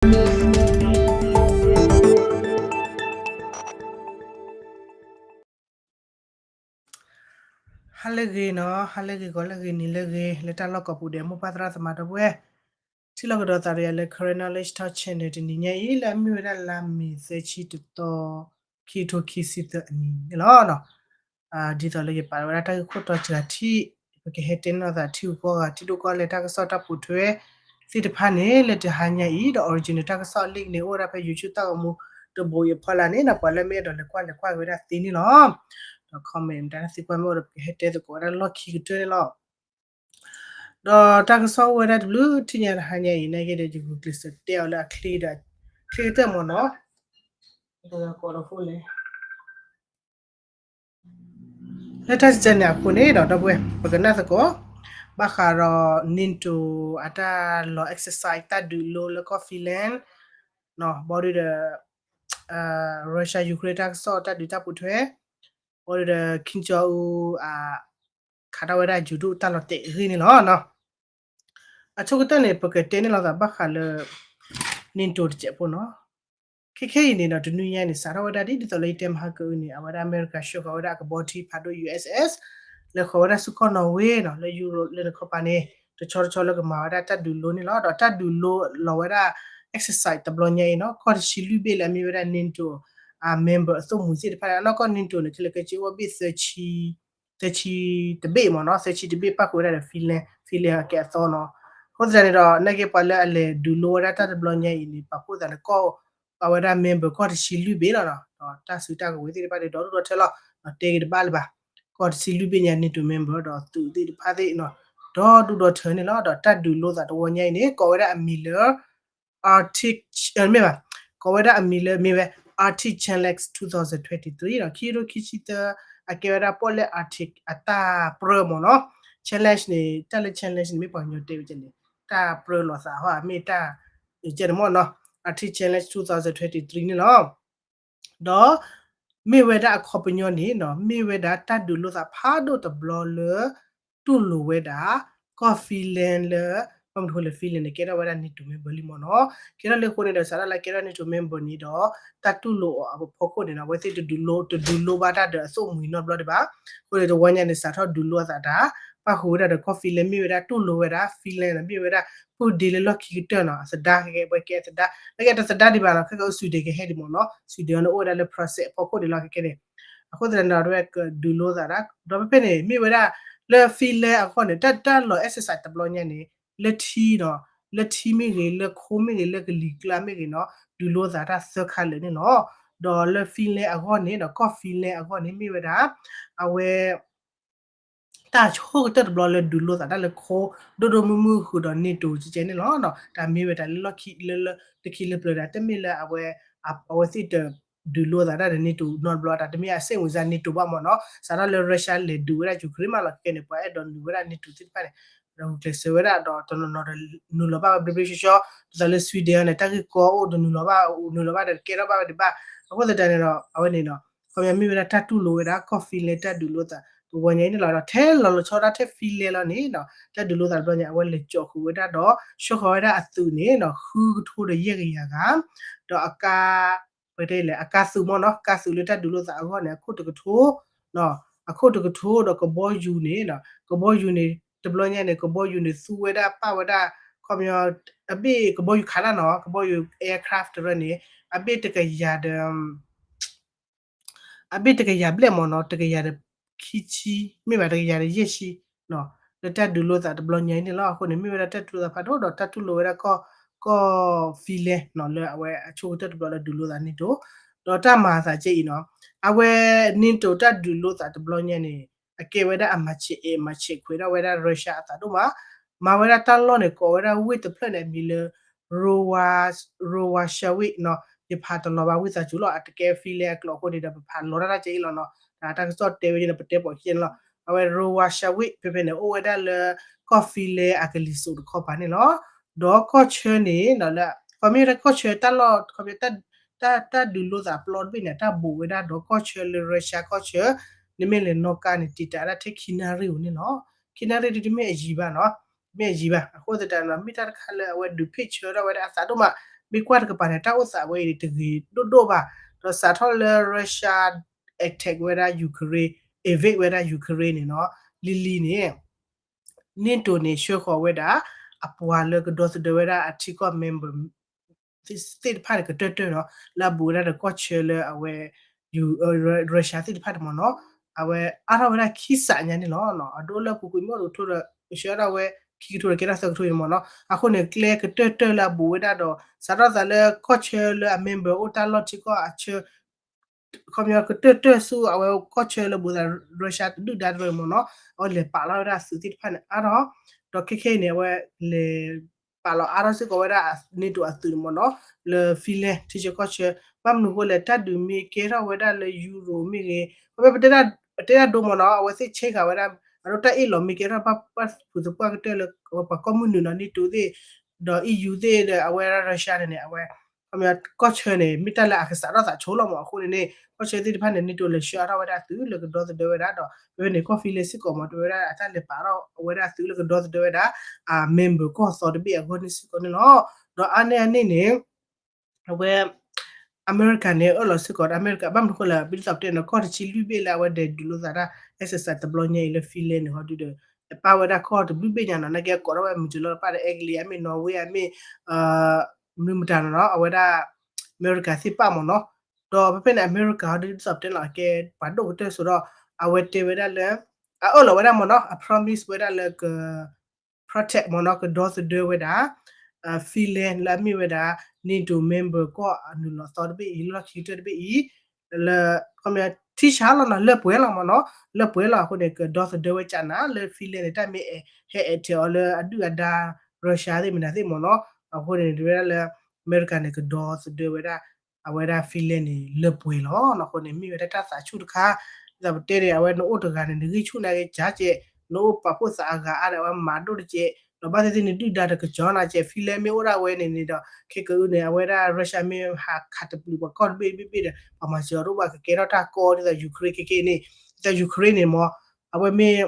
ဟါလၢအဂ့ၤနီၤ, ဟါလၢအဂ့ၤဂီၤလၢအဂ့ၤနံၤလၢအဂ့ၤ လၢတၢ်လီၢ်ကိးပူၤဒီး မိၢ်ပၢ်သရၣ်သမါဒီပုၢ်ဝဲၢ်, ထံၣ်လိာ်ကဒီးသးဒီးယၤလၢ Karen Knowledge Talk Channel တနံၤညါအံၤ လၢအမ့ၢ်ဝဲဒၣ်လါမ့ၤသၢဆံတသီ ခံကထိခံဆံသၢအနံၤန့ၣ်လီၤ. ဒ်သိးလၢယပာ်လီၤဝဲဒၣ်တၢ်ဂ့ၢ်ခိၣ်တီစှၤထံၣ်, ပကဟဲတဲန့ၢ်လိာ်သးထံဂုၤကီၢ်ဂၤ ထံဒိၣ်ကီၢ်လဲၢ်တၢ်ကစီၣ်တၢ်ပိာ်ထွဲသ့ၣ်တဖၣ်န့ၣ် လၢတဟါညါအံၤ ဒီး original တၢ်ကစီၣ် link န့ၣ် အိၣ်ဝဲဒၣ်ဖဲ YouTube တၢ်ဂီၤမူတဘိအံၤအဖီလာ်န့ၣ် ဒီးပှၤလၢမ့ၢ်အဲၣ်ဒိးလဲၤကွၢ်လဲၤကွၢ်က့ၤဝဲဒၣ်သ့န့ၣ်လီၤ. ဒီး comment မတၤသံကွၢ်မ့ၢ်အိၣ်ဒီး ပကဟဲတဲသကိးဝဲဒၣ်လီၢ်ခံကတၢၢ်န့ၣ်လီၤ. ဒီးတၢ်ကစီၣ်အိၣ်ဝဲဒၣ်တဘျုးထံၣ်ညါတဟါညါအံၤ နာ်က့ဒီး ယဂုာ်ကျဲးစၢးတဲအီၤလၢအချ့ဒီး ချ့ကတၢၢ်မ့ၢ်နီၤ, လၢတၢ်စံးန့ၣ်အဃိန့ၣ်ဒီး ဒီပုၢ်ဝဲၢ် ပကနၣ်သကိး ဘၣ်ဃးဒီး NATO အတၢ်လီၤ exercise တၢ်ဒုးလိလၢကီၢ် Finland ဘီဒုဒီး Russia Ukraine တၢ်ကစီၣ်တၢ်ဒုးတၢ်ပိာ်ထွဲ ဘီဒုဒီး Kim Jong Un ခးထီၣ်ဝဲဒၣ် ယူၤဒိၣ်တၢ်လီၤတဲာ်အဂ့ၢ်န့ၣ်လီၤ. အဆိကတၢၢ်န့ၣ် ပကတဲန့ၢ်လိာ်သးဘၣ်ဃးလၢ NATO တစဲးဖိနီၤ. ခဲခဲအံၤန့ၣ်ဒီး တနွံညါအံၤန့ၣ် စးထီၣ်ဝဲဒၣ်ဒ် ဒ်သိးလၢယတဲမဟါကအုန့ၣ် အဝဲဒၣ်အမဲရကၤဆှၢဃီၤဝဲဒၣ်အကဘီထံဖးဒိၣ် USS လဲၤဃီၤဝဲဒၣ်ဆူကီၢ် Norway နီၤ လၢ Europe လၢနခီပၤန့ၣ် တဆီတဆီလၢကမၤဝဲဒၣ်တၢ်ဒုးလိန့ၣ်လီၤ. ဒီးတၢ်ဒုးလိလီၤဝဲဒၣ် exercise တဘျီညါအံၤနီၤ ကီၢ်တဆံလွံၢ်ဘ့ၣ်လၢအမ့ၢ်ဝဲဒၣ် NATO အ member အသိၣ်မှံၤသ့ၣ်တဖၣ်န့ၣ် အနီၢ်ကီၢ် NATO န့ၣ် ခဲလၢာ်ခဲဆ့အိၣ်ဘ့ၣ်သၢဆံ သၢဆံတဘ့ၣ်မ့ၢ်နီၤ သၢဆံတဘ့ၣ်ပၣ်ဃုာ်ဝဲဒၣ်ဒီး Finland, Finland အကဲအသီနီၤ. အဃိသတးန့ၣ်ဒီး နာ်က့ပှၤလၢအလဲၤဒုးလိဝဲဒၣ်တၢ်တဘျီညါအံၤန့ၣ် ပာ်ဖှိၣ်သးလၢကီၢ် အဝဲဒၣ် member ကီၢ်တဆံလွံၢ်ဘ့ၣ်လီၤနီၤ. ဒီးတၢ်စုတၢ်ကဝဲၤသ့ၣ်တဖၣ်န့ၣ် ဒီဒူၣ်ဒီထၢလီၤ. တဲက့ၤတဘၣ်လၢၤဘၣ်. ကီၢ်တဆံလွံၢ်ဘ့ၣ်ညါ NATO member ဒီးသုးသ့ၣ်တဖၣ်သ့ၣ်နီၤ ဒီဒူၣ်ဒီထၢန့ၣ်လီၤ. ဒီးတၢ်ဒုးလိသးတဝီညါအံၤန့ၣ် ကိးဝဲဒၣ်အမံၤလၢ Arctic မ့ၢ်ဘၣ်, ကိးဝဲဒၣ်အမံၤလၢမ့ၢ်ဝဲ Arctic Challenge twenty twenty-three ဒီး ခံကထိခံဆံသၢ အကဲဝဲဒၣ်ပီၣ်လဲၣ် Arctic အတၢ်ပြၢမ့ၢ်နီၤ. Challenge န့ၣ် တၢ်လၢ challenge န့ၣ် မ့ၢ်ပှၤကညီတဲဝဲကဲန့ၣ် တၢ်ပြၢလိာ်သးဟီ မ့ၢ်တၢ် ကဲန့ၣ်မ့ၢ်နီၤ Arctic Challenge twenty twenty-three န့ၣ်လီၤ. ဒီး မ့ၢ်ဝဲဒၣ်အခီပညီန့ၣ်နီၤ မ့ၢ်ဝဲဒၣ်တၢ်ဒုးလိသးဖးဒိၣ်တဘျီလၢ တူၢ်လိာ်ဝဲဒၣ် ကီၢ် Finland လၢ ဘၣ်မနုၤအဃိလဲၣ် Finland န့ၣ် ကဲထီၣ်ဝဲဒၣ် NATO member လံမ့ၢ်နီၤ. ကဲထီၣ်လံအဃိန့ၣ်ဒီး စးထီၣ်လၢကဲထီၣ် NATO member န့ၣ်ဒီး တၢ်တူၢ်လိာ်အီၤအဖီခိၣ်န့ၣ်နီၤ အဝဲသ့ၣ်တဒုးလိ တဒုးလိဘၣ်တၢ်ဒီးအသိၣ်မှံၤနီတဘျီဒံးဘၣ်. အဃိန့ၣ် တဝီညါန့ၣ် စးထီၣ်ဒုးလိအသးတၢ် ပၣ်ဃုာ်ဝဲဒၣ်ဒီးကီၢ် Finland မ့ၢ်ဝဲဒၣ်တူၢ်လိာ်ဝဲဒၣ် Finland န့ၣ် မ့ၢ်ဝဲဒၣ် ပုၢ်ဒ့လၢလီၢ်ခံကတၢၢ်နီၤ အသဒါကဲ ပှၤကဲအသဒါ လၢကဲတသဒါဒံးဘၣ်နီၤ ခဲကဲ Sweden ကဟဲဒံးမ့ၢ်နီၤ Sweden န့ၣ် အိၣ်ဝဲဒၣ်လၢ Brussels အဖီခိၣ်ဒံးလီၤ ခဲကဲန့ၣ်. အဃိသတးန့ၣ်ဒီး အဝဲကဒုးလိသးဒၣ် ဒီးဖဲဖဲန့ၣ် မ့ၢ်ဝဲဒၣ် လၢ Finland အဂီၢ်န့ၣ် တၢ်တၢ်လီၤ exercise တဘျီညါန့ၣ် လၢထံနီၤ လၢထံမ့ၢ်ဂ့ၤ လၢခိမ့ၢ်ဂ့ၤ လၢကလံၤကျါမ့ၢ်ဂ့ၤနီၤ ဒုးလိသးတၢ်သၢခါလၢာ်န့ၣ်လီၤ. ဒီးလၢ Finland အဂီၢ်န့ၣ်ဒီး ကီၢ် Finland အဂီၢ်န့ၣ် မ့ၢ်ဝဲဒၣ် အဝဲ တၢ်ဆိကတၢၢ်တဘျီလၢဒုးလိသးတၢ်လၢခိ ဒိၣ်ဒိၣ်မုၢ်မုၢ်ဃုာ်ဒီး NATO ကဲန့ၣ်လီၤ. တၢ်မ့ၢ်ဝဲဒၣ်လၢလီၢ်ခံလၢလၢ တခံလၢပျၢၤဒၣ် တမ့ၢ်လၢအဝဲ အဝဲသ့ၣ်တဒုးလိသးတၢ်ဒီး NATO နီတဘျီ တၢ်တမ့ၢ်အ စိတ်ဝင်စား NATO ဘၣ်မ့ၢ်နီၤ. စးထီၣ်လၢ Russia လဲၤဒုးဝဲဒၣ် Ukraine မးလီၤ ခဲကဲန့ၣ် ပှၤအဲၣ်ဒိးနုာ်ဝဲဒၣ် NATO သ့ၣ်တဖၣ်န့ၣ် ဒီးဂုာ်ကျဲးစၢးဝဲဒၣ်ဒီး တနီၤနီၤဒီး နုာ်လီၤဘၣ်ဝဲ ဘျ့ဘျ့ဆှီဆှီ ဒ်သိးလၢ Sweden န့ၣ် တၢ်ဂ့ၢ်ကီအိၣ်ဒီးနုာ်လီၤဘၣ် နုာ်လီၤဘၣ်ဒီးကဲထီၣ်ဘၣ်ဝဲဒံးဘၣ်. အဃိသတးန့ၣ်ဒီး အဝဲန့ၣ်ဒီး ခီပညီမ့ၢ်ဝဲဒၣ်တၢ်တူၢ်လိာ်ဝဲဒၣ် ကီၢ် Finland တၢ်ဒုးလိသး တဝီညါအံၤန့ၣ်လီၤ. ဒီးထဲလီၤလီၤဆီဒၣ်ထဲ Finland လီၤန့ၣ်ဒီး တၢ်ဒုးလိသးတဘျီညါ အဝဲလဲၤကၠီဃုာ်ဝဲဒၣ်ဒီး ဆှၢဃီၤဝဲဒၣ်အသုးန့ၣ်ဒီး ဃုကထိဒီးယဲၢ်ကယၤဂၤ ဒီးအကါ ပတဲလဲၣ် အကါသုးမ့ၢ်နီၤ ကါသုးလၢတၢ်ဒုးလိသးအဂီၢ်န့ၣ် အခိၣ်တကထိ အခိၣ်တကထိဒီးကဘီယူၤန့ၣ် ကဘီယူၤန့ၣ် တဘျီညါန့ၣ် ကဘီယူၤန့ၣ် သူဝဲဒၣ်ပာ်ဝဲဒၣ် ခီပညီ အဘ့ၣ်ကဘီယူၤခးတၢ်နီၤ ကဘီယူၤ aircraft တရၢန့ၣ် အဘ့ၣ်တကယၤဒီး အဘ့ၣ်တကယၤဘျဲၣ်မ့ၢ်နီၤ တကယၤဒီးခံဆံ မ့ၢ်ဘၣ်တကယၤဒီးယဲၢ်ဆံ လၢတၢ်ဒုးလိသးတဘျီညါအံၤန့ၣ်လီၤ. အဃိန့ၣ် မ့ၢ်ဝဲဒၣ်တၢ်ဒုးလိသးဖးဒိၣ်ဒီးတၢ်တူၢ်လိာ်ဝဲဒၣ်ကီၢ် ကီၢ် Finland နီၤ လၢအဝဲအဆိကတၢၢ်တဘျီလၢဒုးလိသး NATO ဒီးတၢ်မၤအသးကဲအံၤနီၤ အဝဲ NATO တၢ်ဒုးလိသးတဘျီညါန့ၣ် အကဲဝဲဒၣ်အမၤဆဲးအဲၣ်မၤဆဲးခွဲးဒၣ်ဝဲဒၣ် Russia အသးဒိၣ်မး မၤဝဲဒၣ်တၢ်လီၢ်န့ၣ် ကိးဝဲဒၣ်ဝ့ၢ်တဖျၢၣ်န့ၣ် အမံၤလၢ Rowa Rowazhewiędni ယဖးတလီၤဘၣ်ဝံသးစူၤလီၤ အတကဲ Finland အကျိာ်အဃိန့ၣ်ဒီး ပဖးလီၤတၢ်တၢ်ကဲအံၤလီၤနီၤ တၢ်ကစီၣ်တဲဝဲန့ၣ် ပတဲပိာ်ခံန့ၣ်လီၤ အဝဲ Rowazhewiędni ဖဲဖဲန့ၣ် အိၣ်ဝဲဒၣ်လၢ ကီၢ် Finland အကလံၤစိးတခီပၤန့ၣ်လီၤ. ဒီးကီၢ်ဆၢန့ၣ် လၢ ခီမ့ၢ်ဝဲဒၣ်ကီၢ်ဆၢတၢ်လီၢ် ခီမ့ၢ် တၢ် တၢ်ဒုးလိသးပျီတဘ့ၣ်န့ၣ် တၢ်ဘိးဝဲဒၣ်ဒီးကီၢ်ဆၢလၢ Russia ကီၢ်ဆၢ နမ့ၢ်လဲၤနီၣ်ကါန့ၣ် တံာ်တာ်ဒၣ်ထဲခံနၣ်ရံၣ်ဧိၤန့ၣ်လီၤ. ခံနၣ်ရံၣ်ဒ်တမ့ၢ်အယံၤဘၣ်နီၤ တမ့ၢ်အယံၤဘၣ် အဃိသတးဒီး မ့ၢ်တၢ်တခါလၢအဝဲဒုးဖ့ၣ်ဆၢထီၣ်ဝဲဒၣ်အသးဒိၣ်မး မ့ၢ်ကွၢ်တကပၤန့ၣ် တၢ်အိၣ်သးဝဲအံၤန့ၣ် တဂ့ၤဒိၣ်ဒိၣ်ဘၣ်. ဒီးစးထီၣ်လၢ Russia attack ဝဲဒၣ် Ukraine, invade ဝဲဒၣ် Ukraine န့ၣ်နီၤ, လံၤလံၤန့ၣ် NATO န့ၣ် ဆှၢဃီၤဝဲဒၣ် အပှၤလၢကဒီသဒၢဝဲဒၣ်အထံကီၢ် member သ့ၣ်တဖၣ်န့ၣ် ကတၢၢ်တၢၢ်နီၤ, လၢအဘူးဝဲဒၣ်ဒီးကီၢ်ဆၢလၢအဝဲ Russia သ့ၣ်တဖၣ်န့ၣ်မ့ၢ်နီၤ, အဝဲအါထီၣ်ဝဲဒၣ်ခံစးညါန့ၣ်လီၤ. အဒိလၢပူၤကွံာ်မ့ၢ်အိၣ်တကထိဒီး ဆှၢထီၣ်ဝဲခံကထိဒီးကဲထီၣ်သၢကထိန့ၣ်မ့ၢ်နီၤ. အဃိန့ၣ် ကျဲကတၢၢ်တၢၢ်လၢအဘူးဝဲဒၣ်ဒီး စးထီၣ်သးလၢကီၢ်ဆၢလၢအ member အိၣ်တၢ်လီၢ်ထံကီၢ်အဆၢ ခီပညီကတၢၢ်တၢၢ်ဆူအဝဲကီၢ်ဆၢလၢဘူးသး Russia တဒုၣ်ဒါတရၢန့ၣ်မ့ၢ်နီၤ, အဝဲလဲၤပာ်လီၤဝဲဒၣ်အသုးသ့ၣ်တဖၣ်န့ၣ်အါထီၣ်, ဒီးခဲခဲအံၤန့ၣ် အဝဲလဲၤပာ်လီၤအါထီၣ်စ့ၢ်ကီးဝဲဒၣ် NATO အသုးန့ၣ်မ့ၢ်နီၤ, လၢ Finland ထံဆၢကီၢ်ဆၢ, ဘၣ်မနုၤအဃိလဲၣ် တၢ်ဒုးမ့ၢ်ကဲထီၣ်ဝဲဒၣ်လၢ Europe မ့ၢ်ဂ့ၤ, ခီပညီ ပတဲတၢ်ဒိမ့ၢ်နီၤ, အဝဲသ့ၣ်ဆဲးဃာ်ဝဲဒၣ် အဒိတၢ်အ့ၣ်လိာ်မ့ၢ်ကဲထီၣ်ဘၣ်ပှၤဖုးသပှၢ်ကတၢၢ်လၢ ပှၤကီၢ်မုၢ်နုာ်နီၤ NATO သ့ၣ် ဒီး EU သ့ၣ်ဒီး အဝဲဒၣ် Russia န့ၣ်န့ၣ် အဝဲ ခီပညီ ကီၢ်ဆၢန့ၣ် မ့ၢ်တၢ်လၢအကစးထီၣ်သးဆိလီၤမ့ၢ်. အဃိန့ၣ်န့ၣ် ကီၢ်ဆၢသ့ၣ်တဖၣ်န့ၣ် NATO လဲၤဆှၢအါထီၣ်ဝဲဒၣ်အသုးလၢကဒီသဒၢဝဲဒၣ်ဒီး ဖဲန့ၣ် ကီၢ် Finland စ့ၢ်ကီးမ့ၢ် တဝဲဒၣ်အတၢ်လဲၤပာ်ထီၣ်ဝဲဒၣ်အသုးလၢကဒီသဒၢဝဲဒၣ် အ member ကီၢ်သီတဘ့ၣ်အဂီၢ်န့ၣ်စ့ၢ်ကီးန့ၣ်လီၤ. ဒီးအါန့ၢ်အန့ၣ်န့ၣ် အဝဲ အမဲရကၤန့ၣ် အၢၣ်လီၤစ့ၢ်ကီး အမဲရကၤ ဘၣ်မနုၤဃိလဲၣ် ပဒ်သိးပတဲန့ၣ် ကီၢ်တဆံလွံၢ်ဘ့ၣ်လၢအဝဲဒဲးဒုးလိာ်သးတၢ် exercise တဘျီညါအံၤလၢ Finland န့ၣ် ဟီဒုဒီး ပာ်ဝဲဒၣ်ကီၢ်တဘျုးဘ့ၣ်ညါနီၤ, နာ်က့ကိးထီၣ်ဝဲမုၢ်တလီၢ်တပၣ်ဒီး အဲကလံး အမ့ၢ် Norway အမ့ၢ် မနုၤမတၤနီၤနီၤ အဝဲဒၣ် အမဲရကၤသ့ၣ်ပာ်မ့ၢ်နီၤ. ဒီးဖဲဖဲန့ၣ် အမဲရကၤဟီဒု ဒ်သိးပတဲလီၤ အကဲပှၤဒိၣ်ကတၢၢ်ဆိဒီး အဝဲတဲဝဲဒၣ်လၢ အအၢၣ်လီၤဝဲဒၣ်မ့ၢ်နီၤ အ promise ဝဲဒၣ်လၢက protect မ့ၢ်နီၤ ကဒီသဒၢဝဲဒၣ် Finland လၢအမ့ၢ်ဝဲဒၣ် NATO member ကီၢ်အနုာ်လီၤသီတဘ့ၣ်အံၤ လၢလီၢ်ခံကတၢၢ်တဘ့ၣ်အံၤ လၢ ခီပညီ ထံၣ်ဆါလီၤနီၤ လၢပှဲၤလီၤမ့ၢ်နီၤ လၢပှဲၤလီၤအဃိန့ၣ် ကဒီသဒၢဝဲကနၤ လၢ Finland န့ၣ် တၢ်မ့ၢ်ဟဲအဲးထဲးအီၤလၢအဒုၣ်အဒါ Russia သ့ၣ်မနုၤသ့ၣ်မ့ၢ်နီၤ. အဃိန့ၣ် တဝဲဒၣ်လၢ အမဲရကၤန့ၣ် ကဒီသဒၢဝဲဒၣ် အဝဲဒၣ် Finland န့ၣ် လၢပှဲၤလီၤနီၤ. အဃိန့ၣ် မ့ၢ်ဝဲဒၣ်တၢ်သးဆူၣ်တခါ ဒ်သိးပတဲန့ၣ် အဝဲနအိၣ်တဂၤန့ၣ် နဂံၢ်ဆူၣ်နာ်က့ ကကဲး နအိၣ်ပာ်ဖှိၣ်သးအဂၤအါဒီး အဝဲမၤဒိၣ်တကဲး ဒီးဘၣ်သ့ၣ်သ့ၣ်နဒုၣ်ဒါတကစီၤနာ်က့ Finland မ့ၢ်အိၣ်ဒၣ်ဝဲန့ၣ်န့ၣ်ဒီး ခဲကအုန့ၣ် အဝဲဒၣ် Russia မ့ၢ်ဟးခးတပျုာ်ပှၤကီၢ်တဘ့ၣ်တဘ့ၣ်ဘ့ၣ်ဒီး ပှၤမၤစၢၤအီၤတအိၣ်ဘၣ် ကကဲထီၣ်တၢ်ကီဒ်သိး Ukraine ခဲခဲအံၤန့ၣ် ဒ်သိး Ukraine န့ၣ်မ့ၢ် အဝဲမ့ၢ်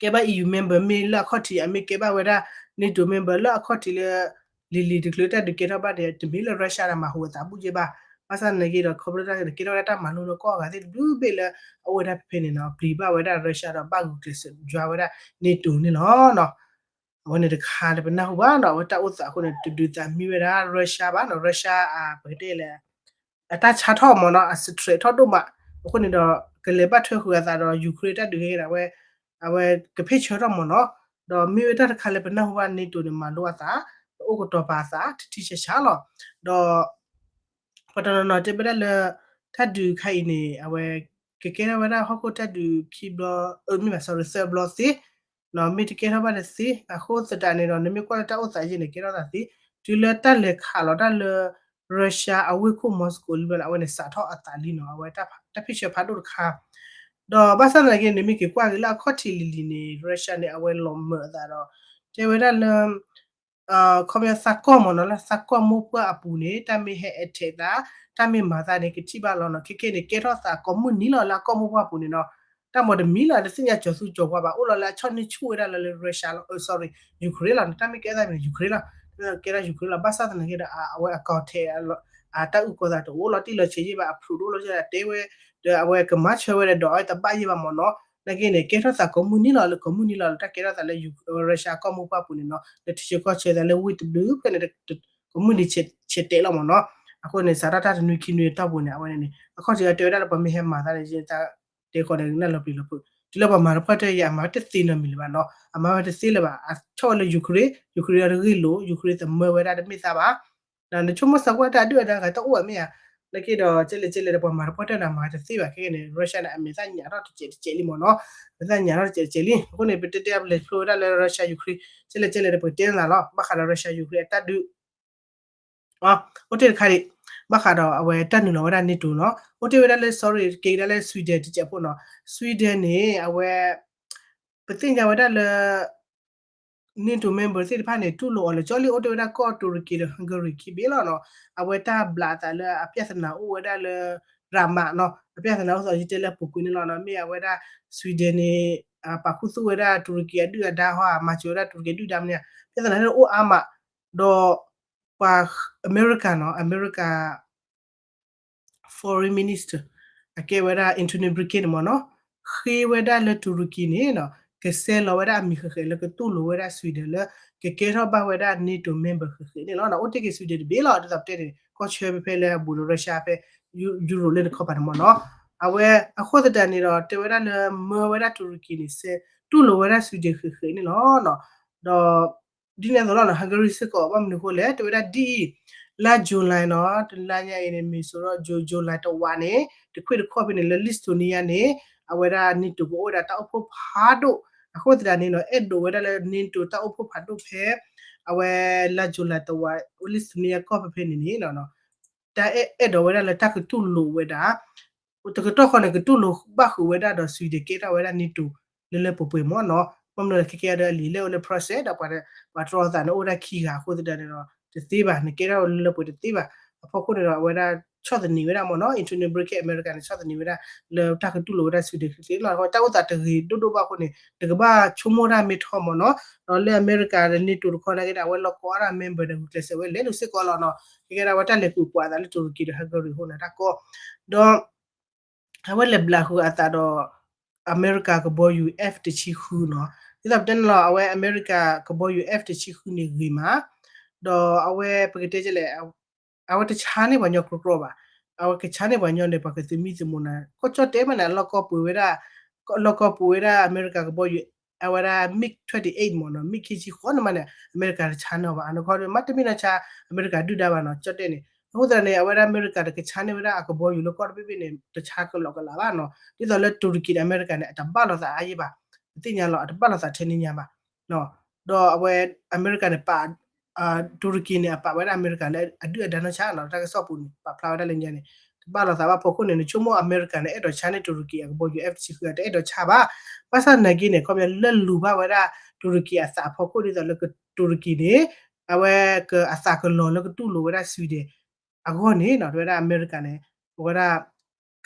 ကဲဘၣ် EU member မ့ၢ်လၢအခီၣ်ထံး အမ့ၢ်ကဲဘၣ်ဝဲဒၣ် NATO member လၢအခီၣ်ထံးလၢ လံၤလံၤတချုးတၢ်ဒုးကဲထီၣ်ဘၣ်ဒီး တမ့ၢ်လၢ Russia ဒီးမၤဟူးအသးဘူးက့ဘၣ်. ဘၣ်ဆၣ်သနာ်က့ဒီး ခီဖျိတၢ်ကဲထီၣ်ဝဲဒၣ်တၢ်မၤလိလၢကီၢ်အဂၤသ့ၣ်တဘျုးဘ့ၣ်လၢ အအိၣ်ဝဲဒၣ်ဖဲဖဲန့ၣ်နီၤ ပျံၤဘၣ်ဝဲဒၣ် Russia ဒီးဘၣ်ဂုာ်ကျဲးစၢးယွၤဝဲဒၣ် NATO န့ၣ်လီၤ. အဝဲန့ၣ်တခါလၢပနၢ်ဟူဘၣ်နီၤ အဝဲတၢ်အိၣ်သးအဃိန့ၣ် တဒုးသးမံဝဲဒၣ် Russia ဘၣ်နီၤ Russia အ ပကတဲလဲၣ် အတၢ်ဆါထီၣ်မ့ၢ်နီၤ အ stress ထီၣ်ဒိၣ်မး အဃိန့ၣ်ဒီး ကလဲၤဘၣ်ထွဲဃုာ်အသးဒီး Ukraine တၢ်ဒုးကဲကဲဒၣ်ဝဲ အဝဲကဖ့ၣ်ဆၢထီၣ်မ့ၢ်နီၤ ဒီးမ့ၢ်ဝဲတၢ်တခါလၢပနၢ်ဟူဘၣ် NATO န့ၣ် မၤလိအသး ပအိၣ်ကတီၤပာ်အသးထံထံဆးဆးလီၤ. ဒီး ပှၤတနီၤနီၤတဲဝဲဒၣ်လၢ တၢ်ဒုးခါအံၤန့ၣ် အဝဲ ကကဲထီၣ်ဝဲဒၣ်ဟီၣ်ခိၣ်တၢ်ဒုးခံဘျီ အမ့ၢ်ဘၣ် sorry သၢဘျီသ့ မ့ၢ်တကဲထီၣ်ဘၣ်တသ့ အဃိသတးန့ၣ်ဒီး နမ့ၢ်ကွၢ်လၢတၢ်အိၣ်သးယဲန့ၣ် ကဲထီၣ်သးသ့ တုၤလၢတၢ်လဲၤခးလီၤတၢ်လၢ Russia အဝ့ၢ်ခိၣ် Moscow လံဘျီန့ၣ် အဝဲန့ၣ်စးထီၣ်အသးလံနီၤ အဝဲတၢ်ဖ့ၣ်ဆၢဖးဒိၣ်တခါ ဒီးဘၣ်ဆၣ်သနာ်က့ နမ့ၢ်က့ၤကွၢ်က့ၤလၢအခီၣ်ထံးလံၤလံၤန့ၣ် Russia န့ၣ် အဝဲလီၤမၢာ်အသးဒီး တဲဝဲဒၣ်လၢ ခီပညီသးကီၢ်မ့ၢ်နီၤ လၢသးကီၢ်မိၢ်ပှၢ်အပူၤန့ၣ် တၢ်မ့ၢ်ဟဲအဲးထဲးသး တၢ်မ့ၢ်မၤသးန့ၣ် ကထံၣ်ဘၣ်လီၤနီၤ ခဲခဲန့ၣ် ကဲထီၣ်သးကိးမုၢ်နံၤလီၤ လၢအကီၢ်မိၢ်ပှၢ်ပူၤန့ၣ်နီၤ တၢ်မ့ၢ်တမံၤလီၤ တသ့ၣ်ညါကၠီၤသူကၠီၤဝါဘၣ် အိၣ်လီၤလၢအဆီၣ်န့ၢ်ဆူၣ်ဝဲဒၣ်လၢ Russia လီၤ sorry Ukraine လီၤန့ၣ် တၢ်မ့ၢ်ကဲသးမ့ၢ် Ukraine လီၤ ကဲထီၣ် Ukraine လီၤ ဘၣ်ဆၣ်သနာ်က့ဒီး အဝဲအကီၢ်ထဲး အတၢ်အုၣ်ကီၤသးတအိၣ်လီၤတံၢ်လီၤဆဲးယံၣ်ဘၣ် အဖုးတအိၣ်လီၤတဲဝဲ ဒီးအဝဲကမၤဆၢဝဲဒီး ဒီးအဝဲတဘၣ်ယံၣ်ဘၣ်မ့ၢ်နီၤ နာ်က့န့ၣ် ကဲထီၣ်သးကိးမုၢ်နံၤလီၤ လၢကိးမုၢ်နံၤလီၤ လၢတၢ်ကဲထီၣ်သးလၢ Russia ကီၢ်မိၢ်ပှၢ်ပူၤန့ၣ်နီၤ လၢထံဆၢကီၢ်ဆၢသးလၢဝ့ၢ်တဘျုးဖျၢၣ်န့ၣ် ကိးမုၢ်နံၤဆဲးတဲာ်လီၤမ့ၢ်နီၤ အဃိန့ၣ် စးထီၣ်တၢ်တနွံခံနွံအတီၢ်ပူၤန့ၣ် အဝဲန့ၣ်န့ၣ် အခီၣ်ထံးအတဲဝဲဒၣ်လၢပှၤမ့ၢ်ဟဲမၤသးန့ၣ် ယတၢ်တဲဃီန့ၣ် နၢ်လီၤပျံၤလီၤဖုး တုၤလၢပှၤမၤတပှၢ်တၢၢ်ယဲ အမၤဝဲတသ့နီတမံၤလၢၤဘၣ်နီၤ အမၤဝဲတသ့လၢၤဘၣ် အဆီၣ်ဝဲလၢ Ukraine Ukraine အတဂ့ၢ်လိာ် Ukraine သမၢဝဲဒၣ်တမ့ၢ်သးဘၣ် နဆိကမိၣ်သးကွၢ်တၢ်အဒုၣ်အဒါဂၤတအိၣ်ဘၣ်မ့ၢ်ဧါ နာ်က့ဒီး ကဲလဲၣ်ကဲလဲၣ်ဒီး ပှၤမၤတပှၢ်တၢၢ်န့ၣ် မၤတသ့ဘၣ် ခဲကဲန့ၣ် Russia န့ၣ် အမဲာ်သၣ်ညါထီၣ်တစဲးတစဲးလံမ့ၢ်နီၤ အမဲာ်သၣ်ညါထီၣ်တစဲးတစဲးလံ အဃိန့ၣ် ပတဲတဲပလဲၤဖျိဝဲဒၣ်လၢ Russia Ukraine ကဲလဲၣ်ကဲလဲၣ်ဒီး ပကတဲနသးလီၤ ဘၣ်ဃးဒီး Russia Ukraine အတၢ်ဒုး အိၣ်တ့ၢ်တခါဒံး ဘၣ်ဃးဒီးအဝဲတၢ်နုာ်လီၤဝဲဒၣ် NATO နီၤ အိၣ်တ့ၢ်ဝဲဒၣ်လၢ sorry က့ၤကဒါလၢ Sweden တစဲးဖိနီၤ Sweden န့ၣ် အဝဲ ပသ့ၣ်ညါဝဲဒၣ်လၢ NATO member သ့ၣ်တဖၣ်န့ၣ် တူၢ်လိာ်အီၤလၢ ကၠီလံ အိၣ်တ့ၢ်ဝဲဒၣ်ကီၢ် တူရကံဒီး Hungary ခံဘ့ၣ်လီၤနီၤ အဝဲတၢ်ဘျးအသးလၢအပြဿနာအိၣ်ဝဲဒၣ်လၢ ရၤမးနီၤ အပြဿနာအိၣ်သးယတဲလၢအပူၤကွံာ်န့ၣ်လီၤနီၤ မ့ၢ်အဝဲဒၣ် Sweden န့ၣ် ပာ်ခူသူၣ်ဝဲဒၣ်တူရကံအဒုၣ်အဒါဟီ မၤစၢၤဝဲဒၣ်တူရကံဒုၣ်ဒါမ့ၢ်ဧါ ပြဿနာန့ၣ်အိၣ်အါမး ဒီး ပှၤအမဲရကၤနီၤ အမဲရကၤ Foreign Minister အကဲဝဲဒၣ် Antony Blinken န့ၣ်မ့ၢ်နီၤ ဃ့ဝဲဒၣ်လၢတူရကံန့ၣ်နီၤ ကဆဲးလီၤဝဲဒၣ်အမံၤဃဲးဃဲးလၢကတူၢ်လိာ်ဝဲဒၣ် Sweden လၢ ကကဲထီၣ်ဘၣ်ဝဲဒၣ် NATO member ဃဲးဃဲးန့ၣ်လီၤ. အိၣ်တ့ၢ်က့ၤ Sweden တဘ့ၣ်လီၤ ဒ်သိးပတဲန့ၣ် ကီၢ်ဆၢဖဲဖဲလၢအဘူးဒီး Russia ဖဲ Europe လၢနခီပၤန့ၣ်မ့ၢ်နီၤ အဝဲအဃိသတးန့ၣ်ဒီး တဲဝဲဒၣ်လၢမၢဝဲဒၣ်တူရကံန့ၣ် ဆဲးတူၢ်လိာ်ဝဲဒၣ် Sweden ဃဲးဃဲးန့ၣ်လီၤ. ဒီး ဒ်န့ၣ်အသိးလီၤနီၤ Hungary စ့ၢ်ကီး ဘၣ်မနုၤအဃိလဲၣ် တဲဝဲဒၣ်ဒ်အံၤ လါ July နီၤ တလါညါအံၤန့ၣ် မ့ၢ်စိဒီး July တဝးန့ၣ် တခွံၣ်တခီၣ်ဖဲန့ၣ် လၢ Lithuania န့ၣ် အဝဲဒၣ် NATO ကအိၣ်ဝဲဒၣ်တၢ်အိၣ်ဖှိၣ်ဖးဒိၣ် အဃိသတးန့ၣ်နီၤ အဲၣ်ဒိးဝဲဒၣ်လၢ NATO တၢ်အိၣ်ဖှိၣ်ဖးဒိၣ်ဖဲ အဝဲလါ July တဝး Lithuania ကီၢ်ဖဲဖဲန့ၣ်န့ၣ် တၢ်အဲၣ်ဒိးဝဲဒၣ်လၢတၢ်ကတူၢ်လိာ်ဝဲဒၣ် တကတီၢ်ဃီန့ၣ် ကတူၢ်လိာ်ဘၣ်ဃုာ်ဝဲဒၣ်ဒီး Sweden ကဲထီၣ်ဝဲဒၣ် NATO လၢလၢပှဲၤပှဲၤမ့ၢ်နီၤ ဘၣ်မနုၤလဲၣ် ခဲကဲဒီးအလံာ်လဲၣ်အိၣ်လၢ process ဒီးပှၤတြီအသးန့ၣ်အိၣ်ဝဲဒၣ်ခံဂၤအဃိသတးန့ၣ်ဒီး တသ့ဘၣ် နကဲထီၣ်လၢလၢပှဲၤပှဲၤတသ့ဘၣ် အဖီခိၣ်န့ၣ်ဒီး အဝဲဒၣ်ဆီၣ်သနံးဝဲဒၣ်မ့ၢ်နီၤ Antony Blinken အမဲရကၤန့ၣ် ဆီၣ်သနံးဝဲဒၣ် လၢတၢ်ကတူၢ်လိာ်ဝဲဒၣ် Sweden လီၤ တၢ်အိၣ်သးတဂ့ၤဒိၣ်ဒိၣ်ဘၣ်အဃိန့ၣ် တကဘၣ်ဆိကမိၣ်တၢ်မ့ၢ်ထီမ့ၢ်နီၤ ဒီးလၢအမဲရကၤဒီး NATO တခီနာ်က့ဒီး အဝဲလီၢ်ကီအါဒၣ် member ဒီး ဂုာ်ကျဲးစၢးဝဲလဲၤလိာ်စ့ၢ်ကီးလီၤနီၤ ခဲကဲဒီးအဝဲတၢ်လဲၤကွံာ်ပှၤအသးလၢတူရကံဒီး Hungary အဃိန့ၣ် တၢ်ကီ ဒီး အဝဲလဲၤဘျးဃုာ်အသးဒီး အမဲရကၤကဘီယူၤ F တဆံဃုနီၤ ဒ်သိးပတဲန့ၣ်လီၤ အဝဲအမဲရကၤကဘီယူၤ F တဆံဃုန့ၣ်ဂ့ၤမး ဒီးအဝဲပကတဲလဲၣ် အဝဲတဆါန့ၢ်ပှၤညီကြီကြီဘၣ် အဝဲကဆါန့ၢ်ပှၤညီန့ၣ် ပှၤကသုးမံသုးမုာ်နၤ ကီၢ်ကၠီၣ်တဲာ်မးန့ၣ် အလီၢ်ကီၢ်ပှ့ၤဝဲဒၣ် လီၢ်ကီၢ်ပှ့ၤဝဲဒၣ်အမဲရကၤကဘီယူၤ အဝဲဒၣ် MiG twenty-eight မ့ၢ်နီၤ MiG ခံဆံဃိးန့ၣ်မးန့ၣ် အမဲရကၤတဆါန့ၢ်အီၤဘၣ် အနီၢ်ကီၢ်မ့တမ့ၢ်နီၢ်ဆါ အမဲရကၤဒုၣ်ဒါဘၣ်နီၤ ကၠီၣ်တဲာ်န့ၣ် အဃိသတးန့ၣ် အဝဲဒၣ်အမဲရကၤတကဆါန့ၢ်ဝဲဒၣ်အကဘီယူၤလၢကီၢ်တဘ့ၣ်ဘ့ၣ်န့ၣ် တဆါကလီကလးဘၣ်နီၤ ဒ်သိးလၢတူရကံဒီးအမဲရကၤန့ၣ် အတဘၣ်လိာ်သးအါယံၤဘၣ် ပသ့ၣ်ညါလီၤ အတဘၣ်လိာ်သးထဲန့ၣ်ညါဘၣ် ဒီးအဝဲအမဲရကၤန့ၣ်ပာ် တူရကံန့ၣ် အပာ်ဝဲဒၣ်အမဲရကၤလၢအဒုၣ်အဒါနီၢ်ဆါနီၤ တၢ်ကစီၣ်ပူၤန့ၣ် ပာ်ဖျါဝဲဒၣ်လၢညါန့ၣ် တဘၣ်လိာ်သးဘၣ်ဖီခိၣ်န့ၣ် နဆိကမိၣ်အမဲရကၤန့ၣ် အဲၣ်ဒိးဆါန့ၢ်တူရကံအကဘီယူၤ F တဆံဃု တအဲၣ်ဒိးဆါဘၣ် ဘၣ်ဆၣ်သနာ်က့န့ၣ် ခီပညီလၢလူၤဘၣ်ဝဲဒၣ်တူရကံအသးအဖီခိၣ်ဒ်သိးလၢတူရကံန့ၣ် အဝဲကအသးကလီၤလၢကတူၢ်လိာ်ဝဲဒၣ် Sweden အဂီၢ်န့ၣ်နီၤ တဲဝဲဒၣ်အမဲရကၤန့ၣ် အဝဲဒၣ်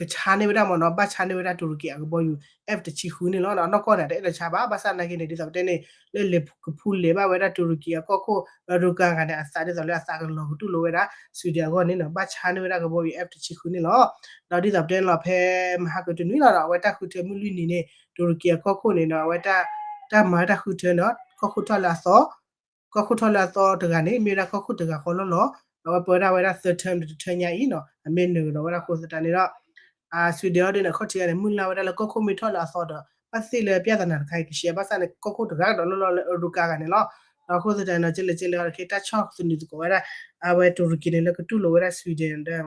ကဆါန့ၢ်ဝဲဒၣ်မ့ၢ်နီၤ ဘၣ်ဆါန့ၢ်ဝဲဒၣ်တူရကံအကဘီယူၤ F တဆံဃုန့ၣ်လီၤ. အနီၢ်ကီၢ်န့ၣ် တအဲၣ်ဒိးဆါဘၣ် ဘၣ်ဆၣ်သနာ်က့န့ၣ် ဒ်သိးပတဲန့ၣ် လၢလဲၤကဖူလဲၤဘၣ်ဝဲဒၣ်တူရကံအကီၢ်ခိၣ် Erdogan ဂၤန့ၣ် အသးဒ်သိးလၢအသးကလီၤကတူၢ်လိာ်ဝဲဒၣ် Sweden အဂီၢ်န့ၣ်နီၤ ဘၣ်ဆါန့ၢ်ဝဲဒၣ်ကဘီယူၤ F တဆံဃုန့ၣ်လီၤ. ဒီးဒ်သိးပတဲန့ၣ်လီၤ ဖဲမဟါကတနွံလီၤဒီး အဝဲတၢ်ဃုထၢမုၢ်လွံၢ်နံၤန့ၣ် တူရကံအကီၢ်ခိၣ်န့ၣ်နီၤ အဝဲ တၢ်မၤဝဲတၢ်ဃုထၢန့ၣ် ကီၢ်ခိၣ်ထီၣ်လၢအသီ ကီၢ်ခိၣ်ထီၣ်လၢအသီတဂၤန့ၣ် မ့ၢ်ဝဲဒၣ်ကီၢ်ခိၣ်တဂၤဃီလီၤလီၤ. အဝဲပၢဝဲဒၣ်ဝဲဒၣ် third term တ term ညါအံၤနီၤ အမ့ၢ်နုာ်ကဒီးဝဲဒၣ်အဃိသတးန့ၣ်ဒီး Sweden အီၤဒ်န့ၣ် အခီၣ်ထံးဂၤန့ၣ် မုၢ်လၢ်ဝဲဒၣ်လၢကီၢ်ခိၣ်မ့ၢ်ထီၣ်လၢအသီဒီး ဘၣ်သ့ၣ်လၢ ပြဿနာ တခါအံၤကရှဲ ဘၣ်ဆၣ်န့ၣ် ကီၢ်ခိၣ်တဂၤကဒီးလီၤလီၤလၢ Erdogan ဂၤန့ၣ်လီၤ. ဒီးအဃိသတးန့ၣ် ကဲလဲၣ်ကဲလဲၣ်အီၤတခါ တၢ်ဆီၣ်သနံးသကိးဝဲဒၣ် အဝဲတူရကံန့ၣ်လၢကတူၢ်လိာ်ဝဲဒၣ် Sweden ဒီး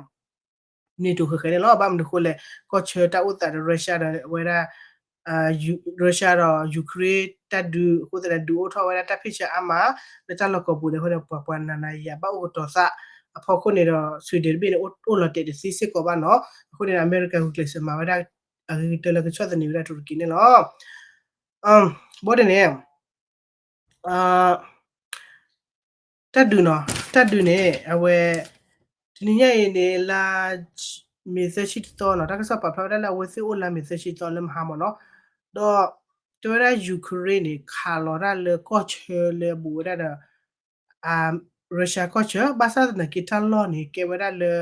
NATO ဃဲးဃဲးန့ၣ်လီၤ. ဘၣ်မနုၤအဃိလဲၣ် ကီၢ်ဆၢတၢ်အိၣ်သးဒီး Russia ဒီးဝဲဒၣ် Russia ဒီး Ukraine တၢ်ဒုးအဃိသတးန့ၣ် ဒုးအိၣ်ထီၣ်ဝဲဒၣ်တၢ်ဖ့ၣ်ဆၢအါမး လၢတၢ်လီၢ်ကီၢ်ပူၤန့ၣ်အဃိန့ၣ် ပှၤပှၤနၤနၤယၤဘၣ်အိၣ်ကတီၤသးအဖီခိၣ်န့ၣ်ဒီး Sweden တဘ့ၣ်န့ၣ် အိၣ်လီၤတဲာ်တသ့စ့ၢ်ကီးဘၣ်နီၤ. အဃိန့ၣ် အမဲရကၤဂုာ်ကျဲးစၢးမၤဝဲဒၣ် အဂ့ၤကတၢၢ်လၢကဆီၣ်သနံးဝဲဒၣ်တူရကံန့ၣ်လီၤ. ဘၣ်ဒ်န့ၣ် တၢ်ဒုးနီၤ တၢ်ဒုးန့ၣ် အဝဲ တနံၤညါအံၤန့ၣ် လါမ့ၤသၢဆံတသီနီၤ တၢ်ကစီၣ်ပာ်ဖျါဝဲဒၣ်လၢအဝဲသ့ၣ်အိၣ်လါမ့ၤသၢဆံတသီလၢမဟါမ့ၢ်နီၤ ဒီး တဲဝဲဒၣ် Ukraine န့ၣ် ခးလီၤတၢ်လၢကီၢ်ဆၢလၢအဘူးဝဲဒၣ်ဒီး Russia ကီၢ်ဆၢ ဘၣ်ဆၣ်သနာ်က့တၢ်လီၢ်န့ၣ် ကဲဝဲဒၣ်လၢ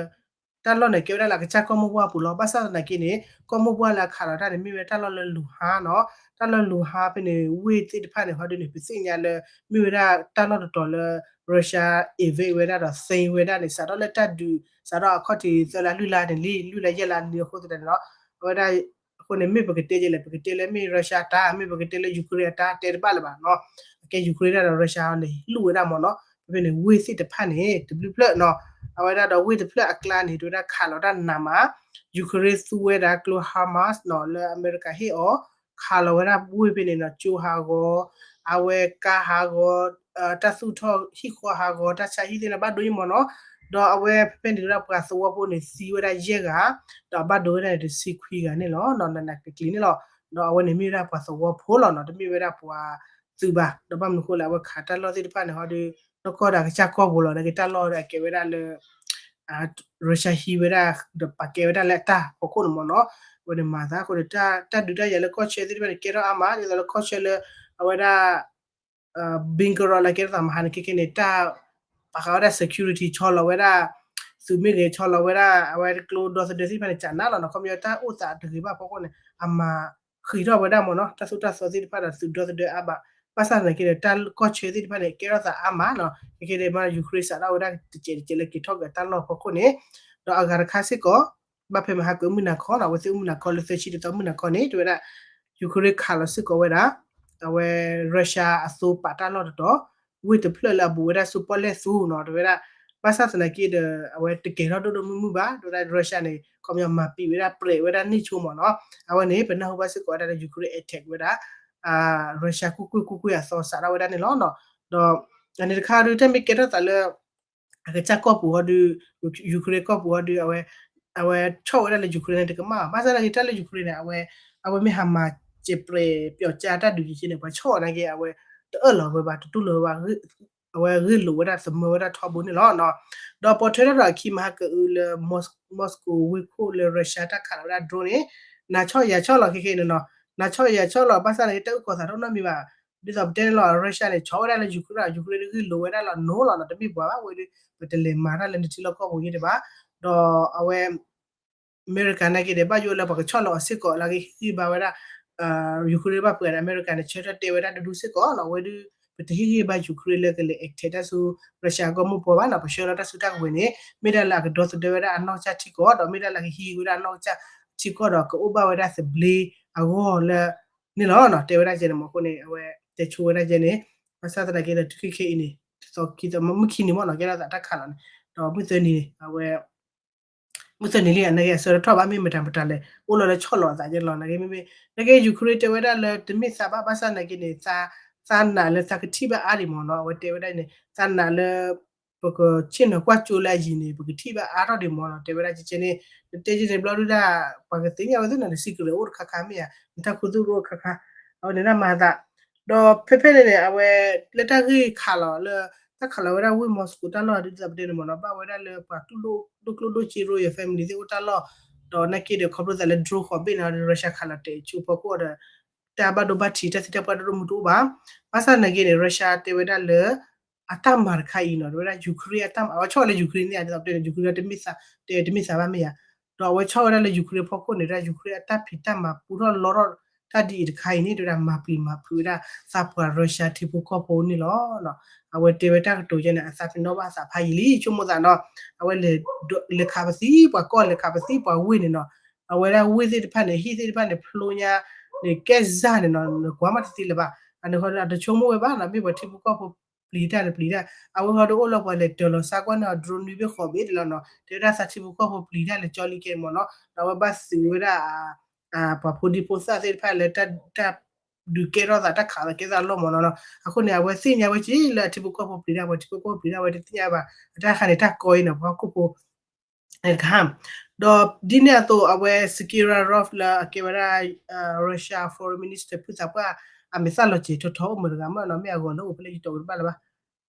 တၢ်လီၢ်န့ၣ် ကဲဝဲဒၣ်လၢအကစၢ်ကီၢ်မိၢ်ပှၢ်ပူၤလီၤ. ဘၣ်ဆၣ်သနာ်က့န့ၣ် ကီၢ်မိၢ်ပှၢ်လၢအခးလီၤတၢ်န့ၣ် မ့ၢ်ဝဲတၢ်လီၢ်လၢ Luhansk နီၤ တၢ်လီၢ် Luhansk ဖဲန့ၣ် ဝ့ၢ်သ့ၣ်တဖၣ်န့ၣ် ဟီဒ်န့ၣ် ပသ့ၣ်ညါလၢ မ့ၢ်ဝဲဒၣ်တၢ်လီၢ်တတီၤလၢ Russia invade ဝဲဒၣ်ဒီး သိမ်း ဝဲဒၣ်န့ၣ် စးထီၣ်လၢတၢ်ဒုး စးထီၣ်အခီၣ်ထံးသၢလါလွံၢ်လါန့ၣ်လံ လွံၢ်လါယဲၢ်လါန့ၣ်လံအဃိသတးန့ၣ်လီၤ. အဝဲဒၣ် အဃိန့ၣ် မ့ၢ်ပကတဲကလဲၣ် ပကတဲလၢမ့ၢ် Russia တၢ် မ့ၢ်ပကတဲလၢ Ukraine အတၢ် တဲတဘၣ်လၢၤဘၣ်နီၤ. အကဲ Ukraine ဒၣ်ဒီး Russia န့ၣ် လူၤဝဲဒၣ်မ့ၢ်နီၤ. ဖဲဖဲန့ၣ် ဝ့ၢ်သ့ၣ်တဖၣ်န့ၣ် တဘျုးဖျၢၣ်နီၤ. အဝဲဒၣ်ဒီးဝ့ၢ်တဖျၢၣ်အကျါန့ၣ် တဝဲဒၣ်ခးလီၤတၢ်နးမး Ukraine သူဝဲဒၣ်ကျိ HIMARS နီၤ လၢအမဲရကၤဟ့ၣ်အီၤ ခးလီၤဝဲဒၣ်ဝ့ၢ်ဖဲန့ၣ်နီၤ ကၠိဟးဂီၤ အဝဲကါဟးဂီၤ တၢ်သူၣ်ထီၣ်ဟံၣ်ဃီဟးဂီၤ တၢ်ဆါဟံၣ်သ့ၣ်န့ၣ် ဘၣ်ဒိယံမ့ၢ်နီၤ. ဒီးအဝဲဖဲဖဲန့ၣ် တဝဲဒၣ်ပှၤသဝီဖိန့ၣ် သံဝဲဒၣ်ယဲၢ်ဂၤ ဒီးဘၣ်ဒိဝဲဒၣ်န့ၣ် တဆံခွံဂၤန့ၣ်လီၤ. နီၤ နးနးကျံၤကျံၤန့ၣ်လီၤ. ဒီးအဝဲန့ၣ်မ့ၢ်ဝဲဒၣ်ပှၤသဝီဖိလီၤနီၤ တမ့ၢ်ဝဲဒၣ်ပှၤသုးဘၣ်. ဒီးဘၣ်မနုၤဃိလဲၣ် အဝဲခးတၢ်လီၢ်သ့ၣ်တဖၣ်န့ၣ် ဟီဒီး နီၢ်ကီၢ်ဒီးအကစၢ်ကီၢ်ပူၤလီၤ ဒီးက့ၤတၢ်လီၢ်ဒီးအကဲဝဲဒၣ်လၢ Russia ဟံးဝဲဒၣ် ဒီးပာ်ကဲဝဲဒၣ်လၢတၢ်ဖီခိၣ်န့ၣ်မ့ၢ်နီၤ. အဝဲန့ၣ်မၤသးအဃိန့ၣ် တၢ်ဒုးတၢ်ယၤလၢကီၢ်ဆၢသ့ၣ်တဖၣ်န့ၣ် ကဲထီၣ်အါမး ဒ်သိးလၢကီၢ်ဆၢလၢ အဝဲဒၣ် Belgorod လၢကဲထီၣ်သးမဟါန့ၣ် ခဲခဲန့ၣ် တၢ် ပာ်ဃာ်ဝဲဒၣ် security ဆီလီၤဝဲဒၣ် သုးမ့ၢ်ဂ့ၤ ဆီလီၤဝဲဒၣ် အဝဲကျိဒီသဒၢသ့ၣ်တဖၣ်န့ၣ် ကနးလီၤနီၤ. ခီပညီတၢ်အိၣ်သးတဂ့ၤဘၣ်ဖီခိၣ်န့ၣ် အမၤဃံးထီၣ်ဝဲဒၣ်မ့ၢ်နီၤ တၢ်သိၣ်တၢ်သီသ့ၣ်တဖၣ်ဒီးသုးဒီသဒၢအါဘၣ်. ဘၣ်ဆၣ်သနာ်က့ဒီး တၢ်ကီၢ်ဆၢသ့ၣ်တဖၣ်န့ၣ် ကဲထီၣ်သးအါမးနီၤ. ခဲကဲဒီး Ukraine စးထီၣ်ဝဲဒၣ်တစဲးတစဲးလၢက့ၤထီၣ်က့ၤတၢ်လီၢ်ဖီခိၣ်န့ၣ် ဒီးအဂၤတခါစ့ၢ်ကီး ဘၣ်ဖဲမဟါကမုၢ်နၤခီနီၤ အဝဲသ့ၣ်အိၣ်မုၢ်နၤခီလၢသၢဆံတသီမုၢ်နၤခီန့ၣ် တဲဝဲဒၣ် Ukraine ခးလီၤစ့ၢ်ကီးဝဲဒၣ် အဝဲ Russia အသိပာ်တၢ်လီၢ်တတီၤ ဝ့ၢ်တဖျၢၣ်လၢအဘူးဝဲဒၣ်ဆူပီၣ်လဲၣ်သူနီၤ တဲဝဲဒၣ်. ဘၣ်ဆၣ်သနာ်က့ဒီး အဝဲတကဲထီၣ်ဒိၣ်ဒိၣ်မုၢ်မုၢ်ဘၣ် တဲဝဲဒၣ် Russia န့ၣ် ခီပညီမၤပံာ်ဝဲဒၣ် ပြဲးဝဲဒၣ်န့ၢ်ဆိမ့ၢ်နီၤ. အဝဲန့ၣ် ပနၢ်ဟူဘၣ်စ့ၢ်ကီးဝဲဒၣ်လၢ Ukraine attack ဝဲဒၣ် Russia ကွ့ၢ်ကွ့ၢ်ကွ့ၢ်ကွ့ၢ်အသီစးထီၣ်ဝဲဒၣ်န့ၣ်လီၤ. ဒီးအန့ၣ်တခါဒီး တၢ်မ့ၢ်ကဲထီၣ်သးလၢ အကစၢ်ကီၢ်ပူၤဟီဒီး Ukraine ကီၢ်ပူၤဟီဒီး အဝဲ အဝဲဆီၣ်ဝဲဒၣ်လၢ Ukraine န့ၣ် တကမၣ်ဘၣ်. ဘၣ်ဆၣ်သနာ်က့တၢ်လၢ Ukraine န့ၣ် အဝဲ အဝဲမ့ၢ်ဟးမၤစဲးပြဲးပျီကၠါတၢ်ဒုးက့ၤက့ၤန့ၣ် ပှၤဆီၣ်နာ်က့ အဝဲတအၢၣ်လီၤဝဲဘၣ် တတူၢ်လိာ်ဝဲဘၣ် အဝဲဂ့ၢ်လိာ်ဝဲဒၣ်သမၢဝဲဒၣ်ထီဘိန့ၣ်လီၤ. ဒီးပိာ်ထွဲထီၣ်ဒီးအခံမဟါကအုလၢ Mos- Moscow ဝ့ၢ်ခိၣ်လၢ Russia တၢ်ခးလီၤဝဲဒၣ် drone န့ၣ် နၤဆီၣ်ယၤဆီၣ်လီၤခဲခဲအံၤန့ၣ်နီၤ နၤဆီၣ်ယၤဆီၣ်လီၤ ဘၣ်ဆၣ်သနာ်က့တၢ်အုၣ်ကီၤသးတအိၣ်နီတမံၤဘၣ်. ဒ်သိးပတဲန့ၣ်လီၤ Russia န့ၣ် ဆီၣ်ဝဲဒၣ်လၢ Ukraine ဒီး Ukraine ဂ့ၢ်လိာ်ဝဲဒၣ်လီၤ နိလီၤနီၤ တမ့ၢ်ပှၤဘၣ်ဝဲဒီး ပတလဲၤမၤတၢ်လၢနထံလီၢ်ကီၢ်ပူၤယဲၢ်တဘၣ်. ဒီးအဝဲ အမဲရကၤနာ်က့ဒီး ဘၣ်ယိၣ်လၢပှၤကဆီၣ်လီၤအီၤစ့ၢ်ကီးလၢကဟ့ၣ်ဂံၢ်ဘါဝဲဒၣ် Ukraine ဘၣ်ပှဲၤဒီး အမဲရကၤန့ၣ် ဆၢထၢၣ်တဲဝဲဒၣ်ဒူဒူစ့ၢ်ကီးနီၤ အဝဲဒုး ပတဟ့ၣ်ဂံၢ်ဘါ Ukraine လၢကလဲၤ attack တၢ်ဆူ Russia အကီၢ်မိၢ်ပှၢ်ဘၣ်နီၤ ပဆှၢလီၤတၢ်စုတၢ်ကဝဲၤန့ၣ် မ့ၢ်ဒၣ်လၢအကဒီသဒၢဝဲဒၣ်အနီၢ်ကစၢ်ထံကီၢ် ဒီးမ့ၢ်ဒၣ်လၢကဟံးဝဲဒၣ်အနီၢ်ကစၢ်ထံကီၢ်ဒီးကအိၣ်ဘၣ်ဝဲဒၣ်သဘျ့အဂီၢ်လၢ န့ၣ်လီၤနီၤ တဲဝဲဒၣ်ကဲန့ၣ်မ့ၢ်အဃိန့ၣ် အဝဲတဲဆိဝဲဒၣ်ကဲန့ၣ် ဘၣ်ဆၣ်သနာ်က့ဒီး တုၤခဲခဲအံၤန့ၣ် တသီခံသီ မုၢ်ခံနံၤမ့ၢ်နီၤ ကဲထီၣ်သးတၢ်ခးလီၤန့ၣ် ဒီးမုၢ်သၢနံၤန့ၣ် အဝဲ မုၢ်သၢနံၤလံ အနာ်က့အဆၢတထီၣ်ဘၣ် မ့ၢ်မတၤမတၤလဲၣ် အိၣ်လီၤလၢဆီၣ်လီၤအသးကဲလီၤ နာ်က့မ့မ့ၢ် နာ်က့ Ukraine တဲဝဲဒၣ်လၢတမ့ၢ်သးဘၣ် ဘၣ်ဆၣ်နာ်က့န့ၣ် သး သးနာ်လၢသးကထံၣ်ဘၣ်အါဒံးမ့ၢ်နီၤ အဝဲတဲဝဲဒၣ်န့ၣ် သးနာ်လၢ ပကဆ့ၣ်နီၤကွၢ်ကၠိလၢအယံၤန့ၣ် ပကထံၣ်ဘၣ်အါထီၣ်ဒံးမ့ၢ်နီၤ တဲဝဲဒၣ်ကဲကဲန့ၣ် နတဲကဲန့ၣ်ဘျီဒုဒၣ် ပှၤကသ့ၣ်ညါဝဲသ့ၣ်နီၤ န secret အိၣ်တခါခါမ့ၢ်ဧါ နတၢ်ခူသူၣ်အိၣ်တခါခါ အဝဲန့ၣ်ဒၣ်မၤသး ဒီးဖဲဖဲန့ၣ်န့ၣ် အဝဲ လၢတၢ်ဂ့ၢ်ခးလီၤလၢ တၢ်ခးလီၤဝဲဒၣ်ဝ့ၢ် Moscow တၢ်လီၢ်ဒ်သိးပတဲန့ၣ်မ့ၢ်နီၤ ဘၣ်ဝဲဒၣ်လၢပှၤတူၢ်လိာ်ဒိၣ်ကျိၣ်ဒိၣ်စ့ royal family သ့ၣ်အိၣ်တၢ်လီၢ် ဒီးနာ်က့ဒီးခီဖျိသးလၢ drone ဃိးဘ့ၣ်န့ၣ်ဒီး Russia ခးလီၤတဲာ်ဆိဖီခိၣ်ဒီး တၢ်ဘၣ်ဒိဘၣ်ထံးတၢ်သံတၢ်ပှၢ်ဒိၣ်ဒိၣ်မုၢ်တအိၣ်ဘၣ်. ဘၣ်ဆၣ်နာ်က့န့ၣ် Russia တဲဝဲဒၣ်လၢ အတၢ်မၤတခါအံၤနီၤ တဲဝဲဒၣ် Ukraine အတၢ်မၤ အဝဲဆီၣ်ဝဲလၢ Ukraine န့ၣ် ဒ်သိးပတဲန့ၣ် Ukraine တမ့ၢ်သး တဲတမ့ၢ်သးဘၣ်မ့ၢ်ဧါ ဒီးအဝဲဆီၣ်ဝဲဒၣ်လၢ Ukraine ဖီခိၣ်န့ၣ် ဒ် Ukraine အတၢ်ဖံးတၢ်မၤပူထီၣ်လီထီၣ်တၢ်ဒ်အံၤတခါအံၤန့ၣ် တဲဝဲဒၣ် မၤပျံၤမၤဖုးဝဲဒၣ်သးပှၢ် Russia ထံဖိကီၢ်ဖိန့ၣ်လီၤ. အဝဲတဲဝဲတၢ်ကတိၤယဲန့ၣ် အသးပ့ၤနီၣ်ဘၣ်သးဖးယံာ်လံ ဆိကမိၣ်သးနီၤ အဝဲလဲၤခးပသံ ပှၤကီၢ်လဲၤခးပသံပှၤဝ့ၢ်န့ၣ်နီၤ အဝဲဒၣ်ဝ့ၢ်သ့ၣ်တဖၣ်န့ၣ် ဟံၣ်သ့ၣ်တဖၣ်န့ၣ် ဖျိညါန့ၣ် ကဲစၢ်န့ၣ်နီၤ နကွၢ်မးတသ့လၢၤဘၣ် အန့ၣ်ဃီဒီး အတဆိကမိၣ်ဝဲဘၣ်နီၤ မ့ၢ်ပှၤထံဖိကီၢ်ဖိပျံၤတၢ်န့ၣ်ပျံၤတၢ် အဝဲဃီဒီးအိၣ်လၢပှၤလဲၤတၢၤလီၤစါကွၢ်န့ၣ် drone နွံဘ့ၣ်ဃိးဘ့ၣ်န့ၣ်လီၤနီၤ တဲဝဲဒၣ်သးထံဖိကီၢ်ဖိပျံၤတၢ်လၢကၠီလံကဲမ့ၢ်နီၤ ဒီးအဝဲဘၣ်သုးဝဲဒၣ် ပှၤဖိဒံဖိသၣ်သ့ၣ်တဖၣ်လၢတၢ် တၢ်ဒုးကဲထီၣ်သးတၢ်ခးသးကဲသးလီၢ်မ့ၢ်နီၤနီၤ အဃိန့ၣ် အဝဲသ့ၣ်ညါဝဲက့ၤလၢအထံဖိကီၢ်ဖိပျံၤတၢ် ပှၤထံဖိကီၢ်ဖိပျံၤတၢ်ဝဲတသ့ၣ်ညါဘၣ် အတၢ်ခါန့ၣ်တၢ်ကီအံၤနီၤ ပှၤဟီၣ်ခိၣ်ဖိ တခါ ဒီးဒ်န့ၣ်အသိး အဝဲ Sergei Lavrov လၢအကဲဝဲဒၣ် Russia foreign minister ဖုသးပှၢ် အမဲာ်သၣ်လီၤစဲၤထီထီအိၣ်မုာ်တဂၤမ့ၢ်နီၤ မ့ၢ်အဂီၤလၢအိၣ်ဖဲလၢယတီၤကတဘၣ်လၢၤဘၣ်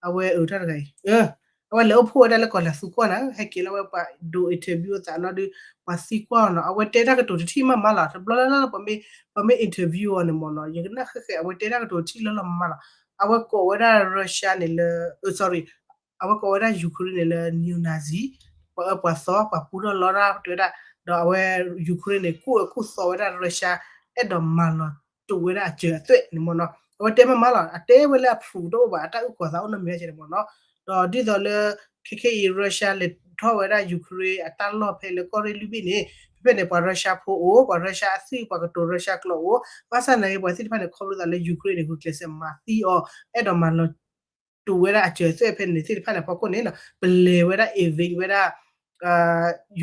အဝဲအၢတၢ်တဂၤအံၤ အဝဲလဲၤအိၣ်ဖှိၣ်ဝဲဒၣ်လၢကီၢ်လၤသူကွီၢ်န့ၣ် ဟဲက့ၤလၢဝဲပှၤဒိး interview အသးနီၤဒီး ပှၤသံကွၢ်အီၤနီၤ အဝဲတဲတၢ်ကတိၤတထံၣ်မးမးလီၤ တဘျီလၢ်လၢ်လၢ် ပှၤမ့ၢ် ပှၤမ့ၢ် interview အီၤန့ၣ်မ့ၢ်နီၤ ယကနၣ်ဃဲဃဲ အဝဲတဲတၢ်ကတိၤတထံၣ်လၢလီၤမးမးလီၤ အဝဲကိးဝဲဒၣ် Russia န့ၣ်လၢ sorry အဝဲကိးဝဲဒၣ် Ukraine န့ၣ်လၢ neo-Nazi ပှၤအၢပှၤသီ ပှၤပူထီၣ်လီတၢ်တဲဝဲဒၣ် ဒီးအဝဲ Ukraine န့ၣ် ကူၣ်အၢကူၣ်သီဝဲဒၣ် Russia အဲၣ်ဒိးမၤလီၤတူာ်ဝဲဒၣ်အစၢၤအသွဲၣ်န့ၣ်မ့ၢ်နီၤ အဝဲတဲမးမးလီၤ အတဲဝဲလၢအ proof တအိၣ်ဘၣ် အတၢ်အုၣ်ကီၤသးအိၣ်နီတမံၤဘၣ်ကဲန့ၣ်မ့ၢ်နီၤ ဒီးဒ်သိးလၢ ခဲခဲအံၤ Russia လဲၤထီၣ်ဝဲဒၣ် Ukraine အတၢ်လီၢ်ဖဲလၢကီၢ်ရ့ၣ်လွံၢ်ဘ့ၣ်န့ၣ် ဖဲဖဲန့ၣ် ပှၤ Russia ဖိအိၣ် ပှၤ Russia အသွံၣ် ပှၤကတိၤ Russia ကျိာ်အိၣ် ဘၣ်ဆၣ်နာ်က့ ပှၤသ့ၣ်တဖၣ်န့ၣ် ခီဖျိသးလၢ Ukraine န့ၣ် ဂုာ်ကျဲးစၢးမၤသံအီၤ အဲၣ်ဒိးမၤလီၤတူာ်ဝဲဒၣ်အစၢၤအသွဲၣ်ဖဲန့ၣ်သ့ၣ်တဖၣ်န့ၣ် ဖီခိၣ်န့ၣ် ပလဲၤဝဲဒၣ် invade ဝဲဒၣ်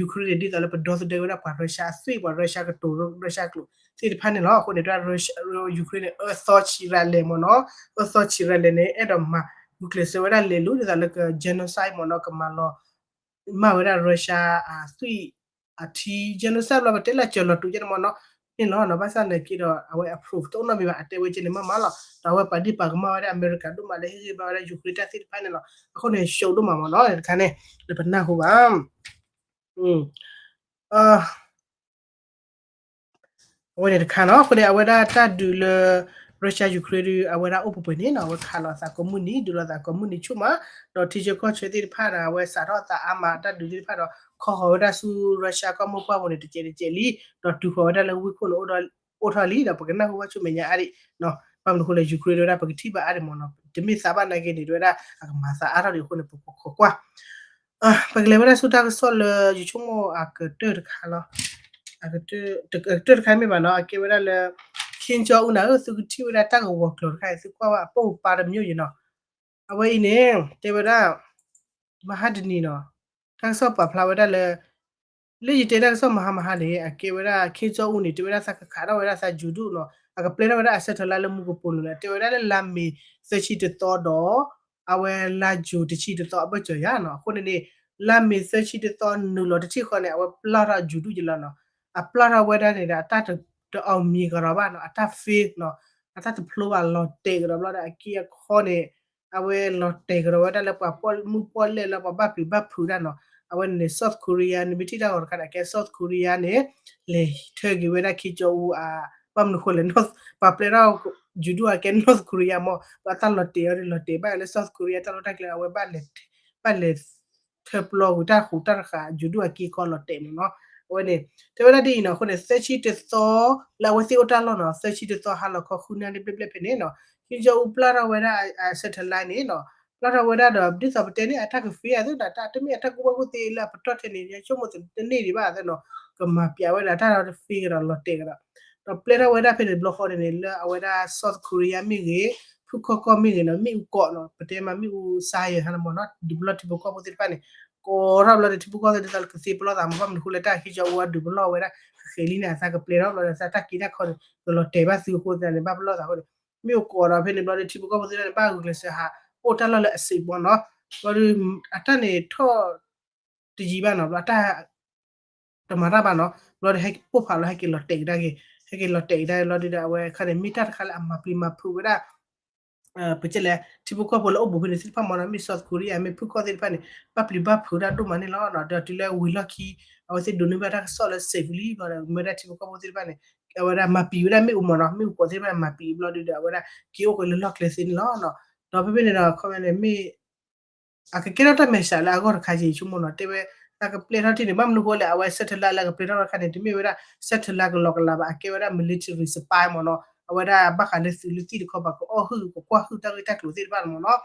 Ukraine န့ၣ် ဒ်သိးလၢပဒီသဒၢဝဲဒၣ်ပှၤ Russia အသွံၣ် ပှၤ Russia ကတိၤ Russia ကျိာ်သ့ၣ်တဖၣ်န့ၣ်လီၤ. အဃိန့ၣ် Ukraine န့ၣ် အၢသီဆံးရၤလဲၣ်မ့ၢ်နီၤ အၢသီဆံးရၤလဲၣ်န့ၣ် အဲၣ်ဒိးမၤ ဂုာ်ကျဲးစၢးဝဲဒၣ်လဲၤလူၤဒ်သိးလၢက genocide မ့ၢ်နီၤ ကမၤလီၤ မၤဝဲဒၣ် Russia အသွံၣ်အထံ genocide ဘျီ ပတဲလၢစၢၤလီၤတူာ်ကဲန့ၣ်မ့ၢ်နီၤ န့ၣ်လီၤနီၤ ဘၣ်ဆၣ်နာ်က့ဒီး အဝဲအ proof တအိၣ်နီတမံၤဘၣ် အတဲဝဲကဲန့ၣ်မးမးလီၤ. ဒီးအဝဲပာ်ဒ့ၣ်ပာ်ကမၣ်ဝဲဒၣ်အမဲရကၤဒိၣ်မးလၢဟ့ၣ်ဂံၢ်ဘါဝဲဒၣ် Ukraine တၢ်သ့ၣ်တဖၣ်န့ၣ်လီၤ. အဃိန့ၣ် ရှုံးဒိၣ်မးမ့ၢ်နီၤ တခါန့ၣ် လၢပနၢ်ဟူဘၣ် အဝဲန့ၣ်တခါနီၤ အဃိန့ၣ် အဝဲဒၣ်တၢ်ဒုးလၢ Russia Ukraine ဒုး အဝဲဒၣ်အိၣ်ပှဲၤပှဲၤန့ၣ်နီၤ အဝဲခးလီၤအသးကိးမုၢ်နံၤ ဒုးလီၤသးကိးမုၢ်နံၤဆူၣ်မး, ဒီးထံဆၢကီၢ်ဆၢသ့ၣ်တဖၣ်ဒီး အဝဲစးထီၣ်သးအါမး တၢ်ဒုးသ့ၣ်တဖၣ်ဒီး ခီဃီၤဝဲဒၣ်ဆူ Russia ကီၢ်မိၢ်ပှၢ်ပူၤန့ၣ် တကဲးတကဲးလံ, ဒီးတုၤဃီၤဝဲဒၣ်လၢဝ့ၢ်ခိၣ်န့ၣ် အိၣ်ထီၣ်လံဒီး ပကနၢ်ဟူဘၣ်ဆူမဲာ်ညါအါဒံး, ဘၣ်မနုၤအဃိလဲၣ် Ukraine ဒုးဝဲဒၣ် ပကထံၣ်ဘၣ်အါဒံးမ့ၢ်နီၤ တမ့ၢ်သးဘၣ်နာ်က့န့ၣ် ဒုးဝဲဒၣ် အကမၤသးအါထီၣ်ဒံးအဃိန့ၣ် ပကခိးကွၢ် ပကလဲၤဝဲဒၣ်ဆူတၢ်ကစီၣ်လၢယဆိကမိၣ်အကတၢၢ်တခါလီၤ. အကတၢၢ်တခါမ့ၢ်ဘၣ်နီၤ အကဲဝဲဒၣ်လၢ Kim Jong Un နၤဧၢ သုကထံၣ်ဝဲဒၣ်တၢ်ကဝီၤကျိၤတခါအံၤ သုကွၢ်ဝဲအပိၢ်ပာ်တမံၤယံၤနီၤ. အဝဲအံၤန့ၣ် တဲဝဲဒၣ် မဟါတနံၤနီၤ တၢ်ကစီၣ်ပာ်ဖျါဝဲဒၣ်လၢ လၢယတဲတၢ်ကစီၣ်မဟါမဟါန့ၣ် အကဲဝဲဒၣ် Kim Jong Un န့ၣ် တဲဝဲဒၣ်သးကခးထီၣ်ဝဲဒၣ်သး drone နီၤ အကပျဲထီၣ်ဝဲဒၣ်အ satellite လၢမူကပိာ်လိၤန့ၣ် တဲဝဲဒၣ်လၢလါမ့ၤသၢဆံတသီဒီး အဝဲလါ June တဆံတသီအဘၢၣ်စၢၤယၤနီၤ. အဃိန့ၣ်န့ၣ် လါမ့ၤသၢဆံတသီနုာ်လီၤတထံၣ်ဃီန့ၣ် အဝဲပျၢ်ထီၣ် drone ယလီၤနီၤ. အပျၢ်ထီၣ်ဝဲဒၣ်န့ၣ်ဒီး အတၢ်တအီၣ်မံၤကရီၤဘၣ်နီၤ အတၢ် fail နီၤ အတၢ်တဖျိဘၣ်လီၤတဲာ်ကဒီးဘျီဒီး အက့အခီန့ၣ် အဝဲလီၤတဲာ်ကဒီးဝဲဒၣ်လၢပှၤပိာ်မုၣ်ပီၣ်လဲၣ်လၢပှၤဘၣ်ပျံၤဘၣ်ဖုးတၢ်နီၤ. အဝဲန့ၣ်န့ၣ် South Korea န့ၣ် မ့ၢ်ထံၣ်တၢ်ဂီၤတခါန့ၣ် အကဲ South Korea န့ၣ် လဲၤထၢက့ၤဝဲဒၣ် Kim Jong Un အ ဘၣ်မနုၤဃိလဲၣ် ပှၤပျဲထီၣ် drone အကဲ North Korea မ့ၢ် ပှၤတၢ်လီၤတဲာ်အီၤဒီးလီၤတဲာ်ဘၣ်လၢ South Korea တၢ်လီၢ်တၢ်ကျဲ အဝဲဘၣ်လဲၤ ဘၣ်လဲၤ ထၢပျီဝံၤတၢ်ဃူးတၢ်တဃာ် drone အက့အခီလီၤတဲာ်မ့ၢ်နီၤ. အဝဲန့ၣ် တဲဝဲဒၣ်ဒ်အံၤနီၤ အဃိန့ၣ် သၢဆံတသီ လၢအဝဲသ့ၣ်အိၣ်တၢ်လီၢ်နီၤ သၢဆံတသီ ဟါလီၤခီဃုနၣ်ရံၣ်ဘျဲၣ်ဘျဲၣ်ဖဲန့ၣ်နီၤ Kim Jong Un ပျၢ်ထီၣ်ဝဲဒၣ်အ satellite န့ၣ်နီၤ ပျၢ်ထီၣ်ဝဲဒၣ်ဒီး ဒ်သိးပတဲန့ၣ် အတၢ်က fail အသးဒီး တၢ်တမ့ၢ်အတၢ်ကူၣ်ဘၣ်ကူၣ်သ့လၢအပတီၢ်ထဲန့ၣ် ယဆိကမိၣ်တန့ၢ်ဒံးဘၣ်သ့နီၤ ကမၤပျးဝဲဒၣ်တၢ်ဒီး fail ကဒီးလီၤတဲာ်ကဒီး ဒီးပျဲထီၣ်ဝဲဒၣ်ဖဲန့ၣ်တဘျီဃီန့ၣ်န့ၣ် လၢအဝဲဒၣ် South Korea မ့ၢ်ဂ့ၤ ဖုခီကီၢ်မ့ၢ်ဂ့ၤနီၤ မ့ၣ်အူကိးနီၤ ပတဲမးမ့ၣ်အူစါယဲၢ်ဟါန့ၣ်မ့ၢ်နီၤ ဒုးပလီၢ်ထံဖိကီၢ်ဖိသ့ၣ်တဖၣ်န့ၣ် ကိးထီၣ်ဘျီဒီးထံဖိကီၢ်ဖိသ့ၣ်တဖၣ်ကသ့ပလီၢ်သးမ့ၢ် ဘၣ်မနုၤဃိလၢတၢ် Kim Jong Un အဒုးပလီၢ်ဝဲဒၣ် ဃဲၤလံန့ၣ် အသးကပျဲထီၣ်ဘျီဒီး သးတၢ်က့တၢ်ခီန့ၣ် ကလီၤတဲာ်ဘၣ်သုအဃိသတးန့ၣ် ဘၣ်ပလီၢ်သးအဃိန့ၣ် မ့ၣ်အူကိးဒီးဖဲန့ၣ်ဘျီဒီးထံဖိကီၢ်ဖိသ့ၣ်တဖၣ်န့ၣ် ဘၣ်ဂုာ်ကျဲးစၢးဟး အိၣ်တၢ်လီၢ်လၢအစံးဘီနီၤ ဘျီဒီး အတၢ်န့ၣ်ထီၣ် တယံာ်ဘၣ်နီၤ ဘျီတၢ် တမၤတၢ်ဘၣ်နီၤ ဘျီဒီးဟဲက့ၤပိၢ်ဖးလီၤ ဟဲက့ၤလီၤတဲာ်ကဒါက့ၤ ဟဲက့ၤလီၤတဲာ်ကဒါလီၤဒီး အဝဲခါန့ၣ် မ့ၢ်တၢ်တခါလၢအမၤပျံၤမၤဖုးဝဲဒၣ် ပကလဲၤ ထံဖိကီၢ်ဖိလၢအိၣ်ဘူးဖဲန့ၣ်သ့ၣ်တဖၣ်မ့ၢ်နီၤ မ့ၢ် South Korea မ့ၢ်ဖုခီၣ်သ့ၣ်တဖၣ်န့ၣ် ဘၣ်ပျံၤဘၣ်ဖုးဒၣ်ဒိၣ်မးန့ၣ်လီၤ. ဒီးတုၤလၢဝံၤလီၢ်ခံ အဝဲသ့ၣ်ဒိးန့ၢ်ဘၣ်တၢ်ကစီၣ်လၢ safe လံဘျီဒီး မ့ၢ်ဝဲဒၣ်ထံဖိကီၢ်ဖိသ့ၣ်တဖၣ်န့ၣ် အဝဲဒၣ်မၤပျံၤဝဲဒၣ်မ့ၣ်အူမ့ၢ်နီၤ မ့ၣ်အူကိးသ့ၣ်တဖၣ်မၤပျံၤဘျီဒီး အဝဲဒၣ်က့ၤအိၣ်က့ၤလၢလီၢ်ကျဲသ့န့ၣ်လီၤ. ဒီးဖဲဖဲန့ၣ်ဒီး ခီပညီန့ၣ်မ့ၢ် အကကဲထီၣ်တၢ်မဲာ်ဆှးလၢအဂီၢ်တခါက့ၤ ယဆိကမိၣ်နီၤ တဲဝဲ သးကပျဲထီၣ်ထံၣ်န့ၣ် ဘၣ်မနုၤအဃိလဲၣ် အဝဲ satellite လၢကပျဲထီၣ်တခါန့ၣ် တမ့ၢ်ဝဲဒၣ် satellite ကလီကလးဘၣ် အကဲဝဲဒၣ် military spy မ့ၢ်နီၤ အဝဲဒၣ်ဘၣ်ဃးလၢသုးလၢသံၣ်တခီပၤ ကအီၣ်ဟုၣ်ကကွၢ်ဟုၣ်တၢ်ဂ့ၢ်တၢ်ကျိၤသ့ၣ်တဖၣ်န့ၣ်မ့ၢ်နီၤ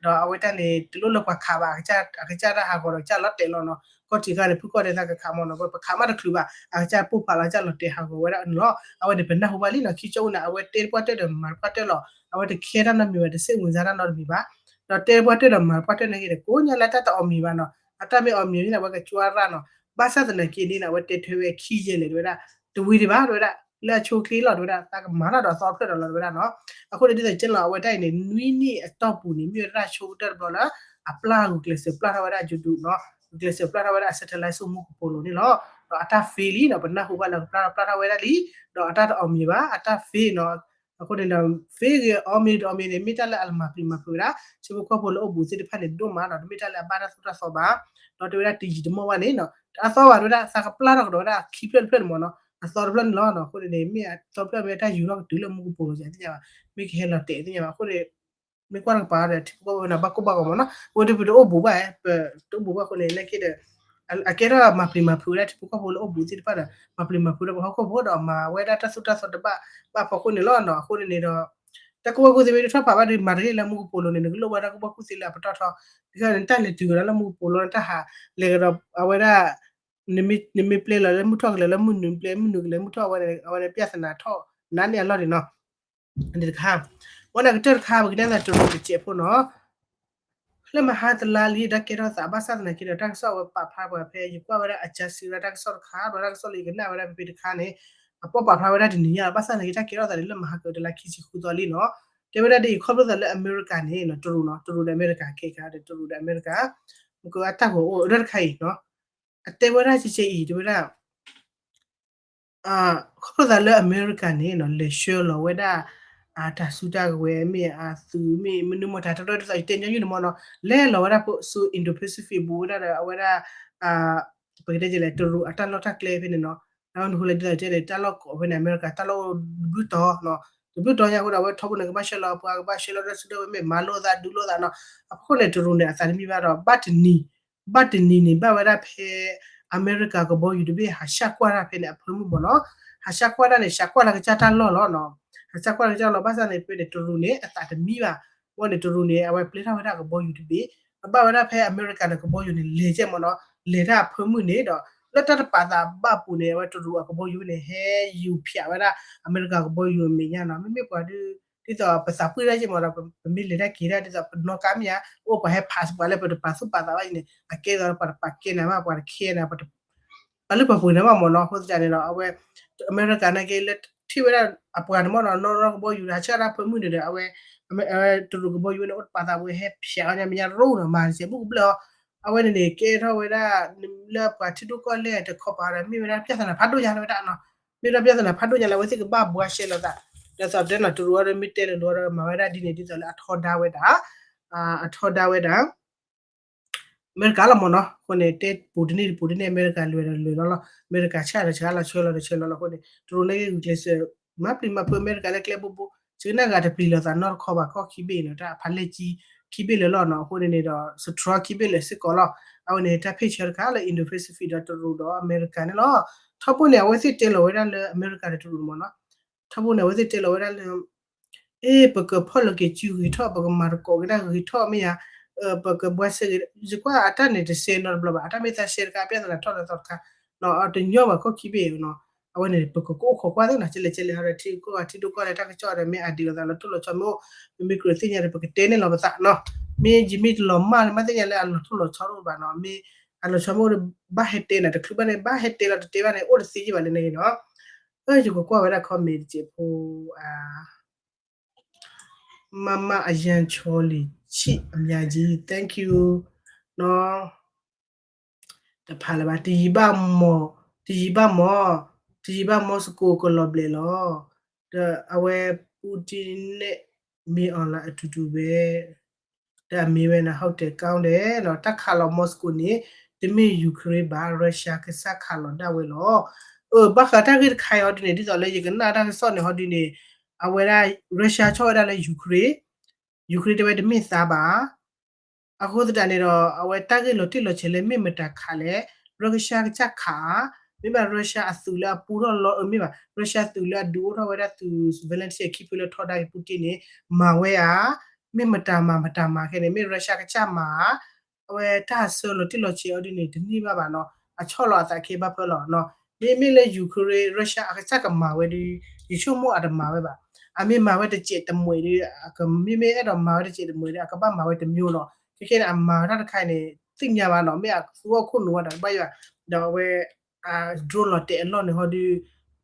ဒီးအဝဲတၢ်န့ၣ် တလိၣ်လၢပှၤခးဘၣ် အကစၢ်တၢ်ဟးဂီၤဒီးကစၢ်လီၤတဲာ်လီၤနီၤ ကီၢ်ထံးခါန့ၣ် ဖုခီၣ်ဒဲးသးကခးမ့ၢ်နီၤ ပှၤပခးမးတချုးဘၣ် အကစၢ်ပိၢ်ဖးလီၤကစၢ်လီၤတဲာ်ဟးဂီၤဝဲဒၣ်န့ၣ်လီၤ. အဝဲန့ၣ် ပနၢ်ဟူဘၣ်လံနီၤ ခံကၠီအူန့ၣ် အဝဲတဲပှၢ်တၢၢ်ဒီးမၤပှၢ်တၢၢ်လီၤ အဝဲတခဲတၢ်နီတမံၤဘၣ် တစ့ၣ်ဝင်စားတၢ်နီတမံၤဘၣ် ဒီးတဲပှၢ်တၢၢ်ဒီးမၤပှၢ်တၢၢ်န့ၣ်က့ၤဒီး ကိးညါလၢတၢ်တအီၣ်မံၤဘၣ်နီၤ အတၢ်မ့ၢ်အီၣ်မံၤန့ၣ် အဝဲကကွၢ်ရၣ်နီၤ ဘၣ်ဆၣ်သနာ်က့န့ၣ် အဝဲတဲထွဲဝဲခံယဲၢ်လဲၣ် တဝဲဒၣ် တဝံၤဒံးဘၣ် တဝဲဒၣ် လၢအဆိအချ့လီၤ တဝဲဒၣ် သးကမၤတၢ်ဒီးသီဖျၢၣ်ဒီးလီၤ တဝဲဒၣ်နီၤ အဃိန့ၣ် ဒ်သိးကဲလီၤ အဝဲတၢ်အံၤန့ၣ် နွံနံၣ်အတီၢ်ပူၤန့ၣ် မ့ၢ်ဝဲဒၣ်ဆိကတၢၢ်တဘျီလၢ အပျၢ်ဂုာ်ကျဲးစၢးပျၢ်ထီၣ်ဝဲဒၣ် drone နီၤ ဂုာ်ကျဲးစၢးပျၢ်ထီၣ်ဝဲဒၣ် satellite ဆူမူကပိာ်လိၤန့ၣ်လီၤ ဒီးအတၢ် fail လံနီၤ ပနၢ်ဟူဘၣ်လၢကပျၢ်ထီၣ်ပျၢ်ထီၣ်ဝဲဒၣ်လံ ဒီးအတၢ်တအီၣ်မံၤဘၣ် အတၢ် fail နီၤ အဃိန့ၣ်ဒီး fail ဂ့ၤ အီၣ်မံၤတအီၣ်မံၤန့ၣ် မ့ၢ်တၢ်လၢအမၤပျံၤမၤဖုးဝဲဒၣ် ထံဖိကီၢ်ဖိလၢအိၣ်ဘူးသ့ၣ်တဖၣ်န့ၣ် ဒိၣ်မးဒီး တမ့ၢ်တၢ်လၢအဘၣ်တၢ်သိၣ်တၢ်သီဘၣ် ဒီးတဲဝဲဒၣ်တယံာ်တမီၢ်ဘၣ်န့ၣ်နီၤ အသီဘၣ်တဲဝဲဒၣ် သးကပျၢ်ထီၣ်ကဒီးဝဲဒၣ်ခံဖျၢၣ်တဖျၢၣ်န့ၣ်မ့ၢ်နီၤ အသီတဖျၢၣ်န့ၣ်လီၤနီၤ အဃိန့ၣ်န့ၣ် မ့ၢ်အသီတဖျၢၣ်မ့ၢ်တၢ်ယူၤထီၣ်ကတုၤလၢမူကပိာ်လိၤ သ့ၣ်ညါဘၣ် မ့ၢ်ကဟဲလီၤတဲာ်သ့ၣ်ညါဘၣ် အဃိန့ၣ် မ့ၢ်ကွၢ်တကပၤဒီး ထံဖိကီၢ်ဖိန့ၣ် ဘၣ်ကိၢ်ဘၣ်ဂီၤမ့ၢ်နီၤ ဝဲဒၣ်ပတအိၣ်ဘူးဘၣ် ပတအိၣ်ဘူးဘၣ်အဃိန့ၣ် နာ်က့ဒီး အကဲထီၣ်မၤပျံၤမၤဖုးဝဲဒၣ်ထံဖိကီၢ်ဖိလၢအိၣ်ဘူးသ့ၣ်တဖၣ်ဒီး မၤပျံၤမၤဖုးဒီးပှၤဟီၣ်ခိၣ်ဖိဒီးမၤဝဲဒၣ်တၢ်သိၣ်တၢ်သီတဘၣ်ဘၣ်ဖီခိၣ်န့ၣ်လီၤနီၤ အဃိန့ၣ်န့ၣ်ဒီး တၢ်ကူၣ်ဘၣ်ကူၣ်သ့မ့ၢ်တထီၣ်ဖးဘၣ်ဒီး မၤတဂ့ၤလၢမူကပိာ်လိၤန့ၣ် နကလိၣ်ဝဲဒၣ်ကူၣ်ဘၣ်ကူၣ်သ့လၢအပတီၢ်ထီ ဒ်န့ၣ် တၢ်လဲၤတုၤကဒီးလၢမူကပိာ်လိၤ တၢ်ဟးလဲၤကဒီး အဝဲဒၣ် နမ့ၢ်ပျဲလီၤလၢမုၢ်ထီၣ်ကလဲၤလၢမုၢ်နုာ် ပျဲမုၢ်နုာ်ကလဲၤမုၢ်ထီၣ် အဝဲန့ၣ် အဝဲန့ၣ် ပြဿနာ ထီၣ်နးန့ၢ်အလီၢ်န့ၣ်နီၤ တခါ ဝဲန့ၣ်ကတၢၢ်တခါ ပကတဲသးတရူးတစဲးဖိနီၤ လၢမဟါတလါလံ တၢ်ကဲထီၣ်သး ဘၣ်ဆၣ်သနာ်က့ဒီး တၢ်ကစီၣ်အဝဲပာ်ဖျါပှၤဖဲ ယကွၢ်ဝဲဒၣ် Al Jazeera တၢ်ကစီၣ်တခါ ဒီးတၢ်ကစီၣ်လၢယကနၣ်ဝဲဒၣ်ဖဲဖဲတခါန့ၣ် အပိာ်ပာ်ဖျါဝဲဒၣ်တနံၤညါ ဘၣ်ဆၣ်သနာ်က့ တၢ်ကဲထီၣ်သးန့ၣ် လၢမဟါကတလါခံဆံဃုသီလံနီၤ တဲဝဲဒၣ်ဒ်အံၤ ခီဖျိသးလၢအမဲရကၤန့ၣ် တရူးနီၤ တရူးဒီးအမဲရကၤခဲခါဒီး တရူးဒီးအမဲရကၤ မ့ၢ်ကအတၢ်ဂီၤအိၣ်အဒၢတခါအံၤနီၤ အတဲဝဲဒၣ်ကဲကဲအံၤ တဲဝဲဒၣ် ခီဖျိသးလၢအမဲရကၤန့ၣ်နီၤ လဲၤဆှၢလီၤဝဲဒၣ် တၢ်စုတၢ်ကဝဲၤမ့ၢ်အသုးမ့ၢ်မနုၤမတၤတရၢ ဒ်သိးယတဲညီနုၢ်န့ၣ်မ့ၢ်နီၤ လဲၤလီၤဝဲဒၣ်ဆူ Indo-Pacific ဘူးဝဲဒၣ်ဒီးအဝဲဒၣ် ပကတဲလဲၣ် တရူးအတၢ်လီၢ်တၢ်ကျဲဖဲန့ၣ်နီၤ အဝဲန့ၣ်ဃိလဲၣ်ဒ်သိးယတဲန့ၣ် တၢ်လီၢ်ကိးဖဲန့ၣ် အမဲရကၤတၢ်လီၢ်အိၣ်ဘုတီၤနီၤ တဘျုးတီၤညါအဃိဒီး အဝဲထီဘိန့ၣ် ကဘၣ်ဆှၢလီၤအပှၤ ကဘၣ်ဆှၢလီၤတၢ်စုကဝဲၤ မ့ၢ်မၤလိအသး ဒုးလိအသးနီၤ. အဖီခိၣ်န့ၣ် တရူးန့ၣ် အသးတမံဘၣ်ဒီး ဘၣ်တနံၤ ဘၣ်တနံၤန့ၣ် ဘၣ်ဝဲဒၣ်ဖဲ အမဲရကၤကဘီယူၤတဘ့ၣ် ဟးဆှၣ်ကွၢ်တၢ်ဖဲန့ၣ် အဖၢမုၢ်မ့ၢ်နီၤ. ဟးဆှၣ်ကွၢ်တၢ်န့ၣ် ဆှၣ်ကွၢ်လၢကစၢ်တၢ်လီၢ်လီၤနီၤ. ဟးဆှၣ်ကွၢ်လၢကစၢ်လီၢ် ဘၣ်ဆၣ်န့ၣ် ဖဲန့ၣ် တရူးန့ၣ် အသးတမံဘၣ်. အဝဲန့ၣ် တရူးန့ၣ် အဝဲပျဲထီၣ်ဝဲဒၣ်ကဘီယူၤတဘ့ၣ် အဘၣ်ဝဲဒၣ်ဖဲအမဲရကၤန့ၣ် ကဘီယူၤန့ၣ် လဲၤကဲမ့ၢ်နီၤ, လဲၤတၢ်အဖၢမုၢ်န့ၣ်ဒီး လၢတၢ်တပာ်သးဘၣ်အပူၤန့ၣ် အဝဲတရူးအကဘီယူၤန့ၣ် ဟဲယူၤဖၠးဝဲဒၣ် အမဲရကၤကဘီယူၤအမဲာ်ညါနီၤ. မ့မ့ၢ်ပှၤဒ် ဒ်သိးပသးပှၢ်တၢ်ကဲမ့ၢ်ဒီး ပမ့ၢ်လဲၤတၢ်က့ၤတၢ် ဒ်သိးပနီၢ်ကါမ့ၢ်ဧါ, အိၣ်ပှၤဟဲ pass ပှၤလၢပတပာ်သူၣ်ပာ်သးဘၣ်အံၤန့ၣ် အကဲသိးပှၤတပာ်ကဲနၤဘၣ် ပှၤတခဲနၤ ပှၤလၢပှဲၤပှဲၤနၤဘၣ်မ့ၢ်နီၤ. အဃိသတးန့ၣ်ဒီး အဝဲ အမဲရကၤနာ်က့ လၢထံၣ်ဝဲဒၣ်အပှၤန့ၣ်မ့ၢ်နီၤ နီၢ်နီၢ်ကဘီယူၤ ဟးဆှၣ်တၢ်ဖၢမုၢ်န့ၣ်ဒီး အဝဲ တရူးကဘီယူၤန့ၣ် အိၣ်တပာ်သးဝဲ ဟဲဖၠးအီၤညါ မဲာ်ညါရိၣ်နီၤ မၤစဲးဘူးကဘျၢၣ်အီၤ. အဝဲန့ၣ်န့ၣ် ကဲထီၣ်ဝဲဒၣ် လၢပှၤထံဒိၣ်ကီၢ်လဲၢ်တခီပၤဒီး မ့ၢ်ဝဲဒၣ် ပြဿနာ ဖးဒိၣ်ညါလၢဝဲဒၣ်နီၤ. မ့ၢ်ဝဲဒၣ် ပြဿနာ ဖးဒိၣ်ညါလၢ အဝဲသ့ၣ်ကဘၣ်ဘှါရှဲလိာ်သး ဒီးသိးတဲနီၤ တရူးအီၤဒီး မ့ၢ်တဲလိၤလိၤဒီး မၤဝဲဒၣ်ဒ်န့ၣ် ဒ်သိးလၢအထီဒါဝဲဒၣ် အထီဒါဝဲဒၣ် အမဲရကၤလီၤမ့ၢ်နီၤ. အဃိန့ၣ် တဲပူၤတန့ၢ်တပူၤတန့ၢ် အမဲရကၤလဲၤဒီးလဲၤလီၤလီၤ. အမဲရကၤဆှၣ်ဒီးဆှၣ်လီၤ ဆှၢလီၤဒီးဆှၢလီၤလီၤ. အဃိန့ၣ် တရူးန့ၣ်ဂုာ်ကျဲးစၢး မၤပျံၤမၤဖုးအမဲရကၤလၢကျဲဘိဘိ ဆ့ကနၣ်ဂၤတပျံၤလိာ်သးနီတခီဘၣ် ကီၢ်ခံဘ့ၣ်နီၤ တၢ်အဖးလဲၢ်ကၠံ ခံဘ့ၣ်လၢာ်လီၤနီၤ. အဃိန့ၣ်န့ၣ်ဒီး စထြီခံဘ့ၣ်လၢာ်စ့ၢ်ကီးလီၤ. အဝဲန့ၣ် တၢ်ဖ့ၣ်ဆၢတခါလၢ Indo-Pacific ဒီးတရူးဒီးအမဲရကၤန့ၣ်လီၤ. ထီဘိန့ၣ် အဝဲသ့ၣ်တဲလီၤဝဲဒၣ်လၢအမဲရကၤဒီးတရူးမ့ၢ်နီၤ. ထီဘိန့ၣ် အဝဲသ့ၣ်တဲလီၤဝဲဒၣ်လၢ အ့ ပကဖီၣ်လီၤက့ၤစုဂ့ၤထီၣ် ပကမၤသကိးက့ၤတၢ်ဂ့ၤထီၣ်မ့ၢ်ဧါ, ပကဘှါရှဲဂ့ၤ ယကွၢ်အတၢ်န့ၣ်တစဲးနီတဘျီဘၣ် အတၢ်မ့ၢ်သးရှဲတခါ ပြဿနာထီၣ်လၢသီတခါ တညီဘၣ်ကီၢ်ခံဘ့ၣ်နီၤ. အဝဲန့ၣ် ပကကအိၣ်ခိးကွၢ်သ့နီၤ ကဲလဲၣ်ကဲလဲၣ် ဟီဒီးထံကီၢ်ဂၤထံဒိၣ်ကီၢ်လဲၢ်တၢ်ကစီၣ်ဒီး မ့ၢ်အဒုးလိာ်သးလီၤတိၢ်လီၤဆီမ့ၢ်အိၣ် ပမ့ၢ်ကြၢးသ့ၣ်ညါဒီး ပကတဲန့ၢ်လီၤပသးနီၤ. မ့ၢ်ယမ့ၢ်တလီၤမၢ်လၢမ့ၢ်သ့ၣ်ညါလၢအလီၤတိၢ်လီၤဆီတအိၣ်ဘၣ်နီၤ. မ့ၢ်အလီၤဆီမ့ၢ်အိၣ်ဒီး ဘၣ်ဟဲတဲနၤတချုးဘၣ်န့ၣ် ဘၣ်ဟဲတဲလီၤတတဲဘၣ်န့ၣ် အိၣ်တသ့ယ့ၢ်ဘၣ်လၢန့ၣ်နီၤ. ယကကွၢ်ဝဲဒၣ် comment တစဲးဖိ မမအယံၤဆီလံၤဆံၣ်အမၠးကၠံ thank you နီၤ. တဖးလၢၤဘၣ် တယံာ်ဘၣ်မီၢ် တယံာ်ဘၣ်မီၢ် တယံာ်ဘၣ်မီၢ်စကိးကလီၤဘျဲးလီၤ. ဒီးအဝဲ Putin န့ၣ် မ့ၢ်အီၤလၢအတူတူဝဲ ဒီးအမ့ၢ်ဝဲန့ၣ် ဟီၣ်တဲၣ်ကီၢ်ဒဲးနီၤ တၢ်ခးလီၤမီၢ်စကိးန့ၣ် တမ့ၢ် Ukraine ဘၣ် Russia ကစၢ်ခးလီၤဒၣ်ဝဲလီၤ. အၢ ဘၣ်ဃးတၢ်ဂ့ၢ်တခါအံၤဟီဒ်န့ၣ် ဒ်သိးလၢယကနၣ်တၢ်ကစီၣ်န့ၣ်ဟီဒ်န့ၣ် အဝဲဒၣ် Russia ဆီၣ်ဝဲဒၣ်လၢ Ukraine, Ukraine တဲဝဲတမ့ၢ်သးဘၣ် အဃိသတးန့ၣ်ဒီး အဝဲတၢ်ဂ့ၢ်လီၤတံၢ်လီၤဆဲးလၢမ့ၢ်မတၤခးလဲၣ်, Russia ကစၢ်ခး, မ့ၢ်ဘၣ် Russia အသုးလၢအပူထီၣ်လီၤ အမ့ၢ်ဘၣ် Russia သုးလၢအဒုးအိၣ်ထီၣ်ဝဲဒၣ်သုး Zelensky ခံဖုလၢထီဒါက့ၤ Putin န့ၣ် မၤဝဲဧါ, မ့ၢ်မတၤမၤမတၤမၤခဲန့ၣ် မ့ၢ် Russia ကစၢ်မၤဧါ, အဝဲတၢ်ဆၢလီၤတံၢ်လီၤဆဲးအီၤဒ်န့ၣ် တန့ၢ်ဘၣ်ဘၣ်နီၤ, အဆီၣ်လီၤအသးခဲဘၣ်ဖၢလီၤနီၤ, မ့မ့ၢ်လၢ Ukraine Russia အကစၢ်ကမၤဝဲဒီး ယဆိကမိၣ်အတမၤဝဲဘၣ်, အမ့ၢ်မၤဝဲတစဲးတမှဲးဒီး မ့မ့ၢ်အဲၣ်ဒိးမၤဝဲတစဲးတမှဲးဒီး အကဘၣ်မၤဝဲတမျိုးနီၤ, ခဲခဲန့ၣ် အမၤဝဲတၢ်တခါန့ၣ် သ့ၣ်ညါဘၣ်နီၤ, မ့ၢ်အသူအီၣ်ခိၣ်နူာ်ဝဲဒီးကဘၣ်ယွၤ, ဒီးအဝဲ drone လီၤတဲာ်အလီၢ်န့ၣ်ဟီဒီး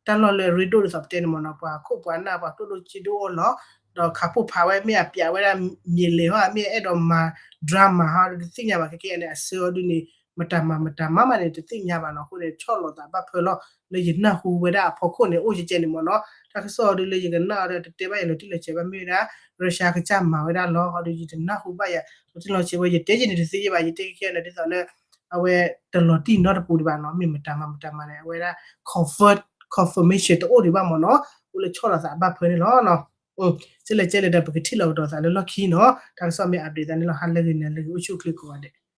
တၢ်လီၢ်လၢအရ့ဒိၣ်ဒ်သိးပတဲန့ၣ်မ့ၢ်နီၤ, ပှၤခိၣ်ပှၤနၢ်ပှၤကျိၣ်ဒိၣ်စ့ဒိၣ်အီၣ်လီၤ, ဒီးခးပိၢ်ဖးဝဲ မ့ၢ်အပျးဝဲဒၣ်မ့ၢ်လဲၤဟီ မ့ၢ်အအဲၣ်ဒိးမၤ drama ဟီဒီးတသ့ၣ်ညါဘၣ်, ခဲခဲန့ၣ် အဆၢအီၤဒ်န့ၣ် မတၤမၤမတၤမၤမးန့ၣ် တသ့ၣ်ညါဘၣ်နီၤ, အဃိန့ၣ် ဆီၣ်လီၤသးဘၣ်ဖၢလီၤ လၢယနၢ်ဟူဝဲဒၣ်အဖီခိၣ်န့ၣ် အိၣ်ကဲကဲန့ၣ်မ့ၢ်နီၤ, တၢ်ကစီၣ်အီၤဒ်လၢယကနၣ်အီၤဒီး တတဲဘၣ်ယၤလီၤတံၢ်လီၤဆဲးဘၣ် မ့ၢ်ဝဲဒၣ် Russia ကစၢ်မၤဝဲဒၣ်လီၤ, ဟီဒီးယတနၢ်ဟူဘၣ်ယၤ လီၤတံၢ်လီၤဆဲးဝဲ ယတဲက့ၤန့ၣ်တသ့ယ့ၢ်ဘၣ်, ယတဲကဲကဲန့ၣ်ဒ်သိးလၢ အဝဲတလီၤတံၢ်နီတပူၤဒံးဘၣ်နီၤ, မ့ၢ်မတၤမၤမတၤမၤန့ၣ် အဝဲဒၣ် confirm, confirmation တအိၣ်ဒံးဘၣ်မ့ၢ်နီၤ, အိၣ်လၢဆီၣ်လီၤသးဘၣ်ဖၢန့ၣ်လီၤနီၤ. ကဲလဲၣ်ကဲလဲၣ်ဒီး ပကထံၣ်လီၤကဒီးသးလၢလီၢ်ခံနီၤ, တၢ်ကစီၣ်မ့ၢ် update သးန့ၣ်လီၤ, ဟါလၢဂ့ၤနၤလၢဂ့ၤ အိၣ်ဆူၣ်အိၣ်ချ့ကိးဂၤဒဲး.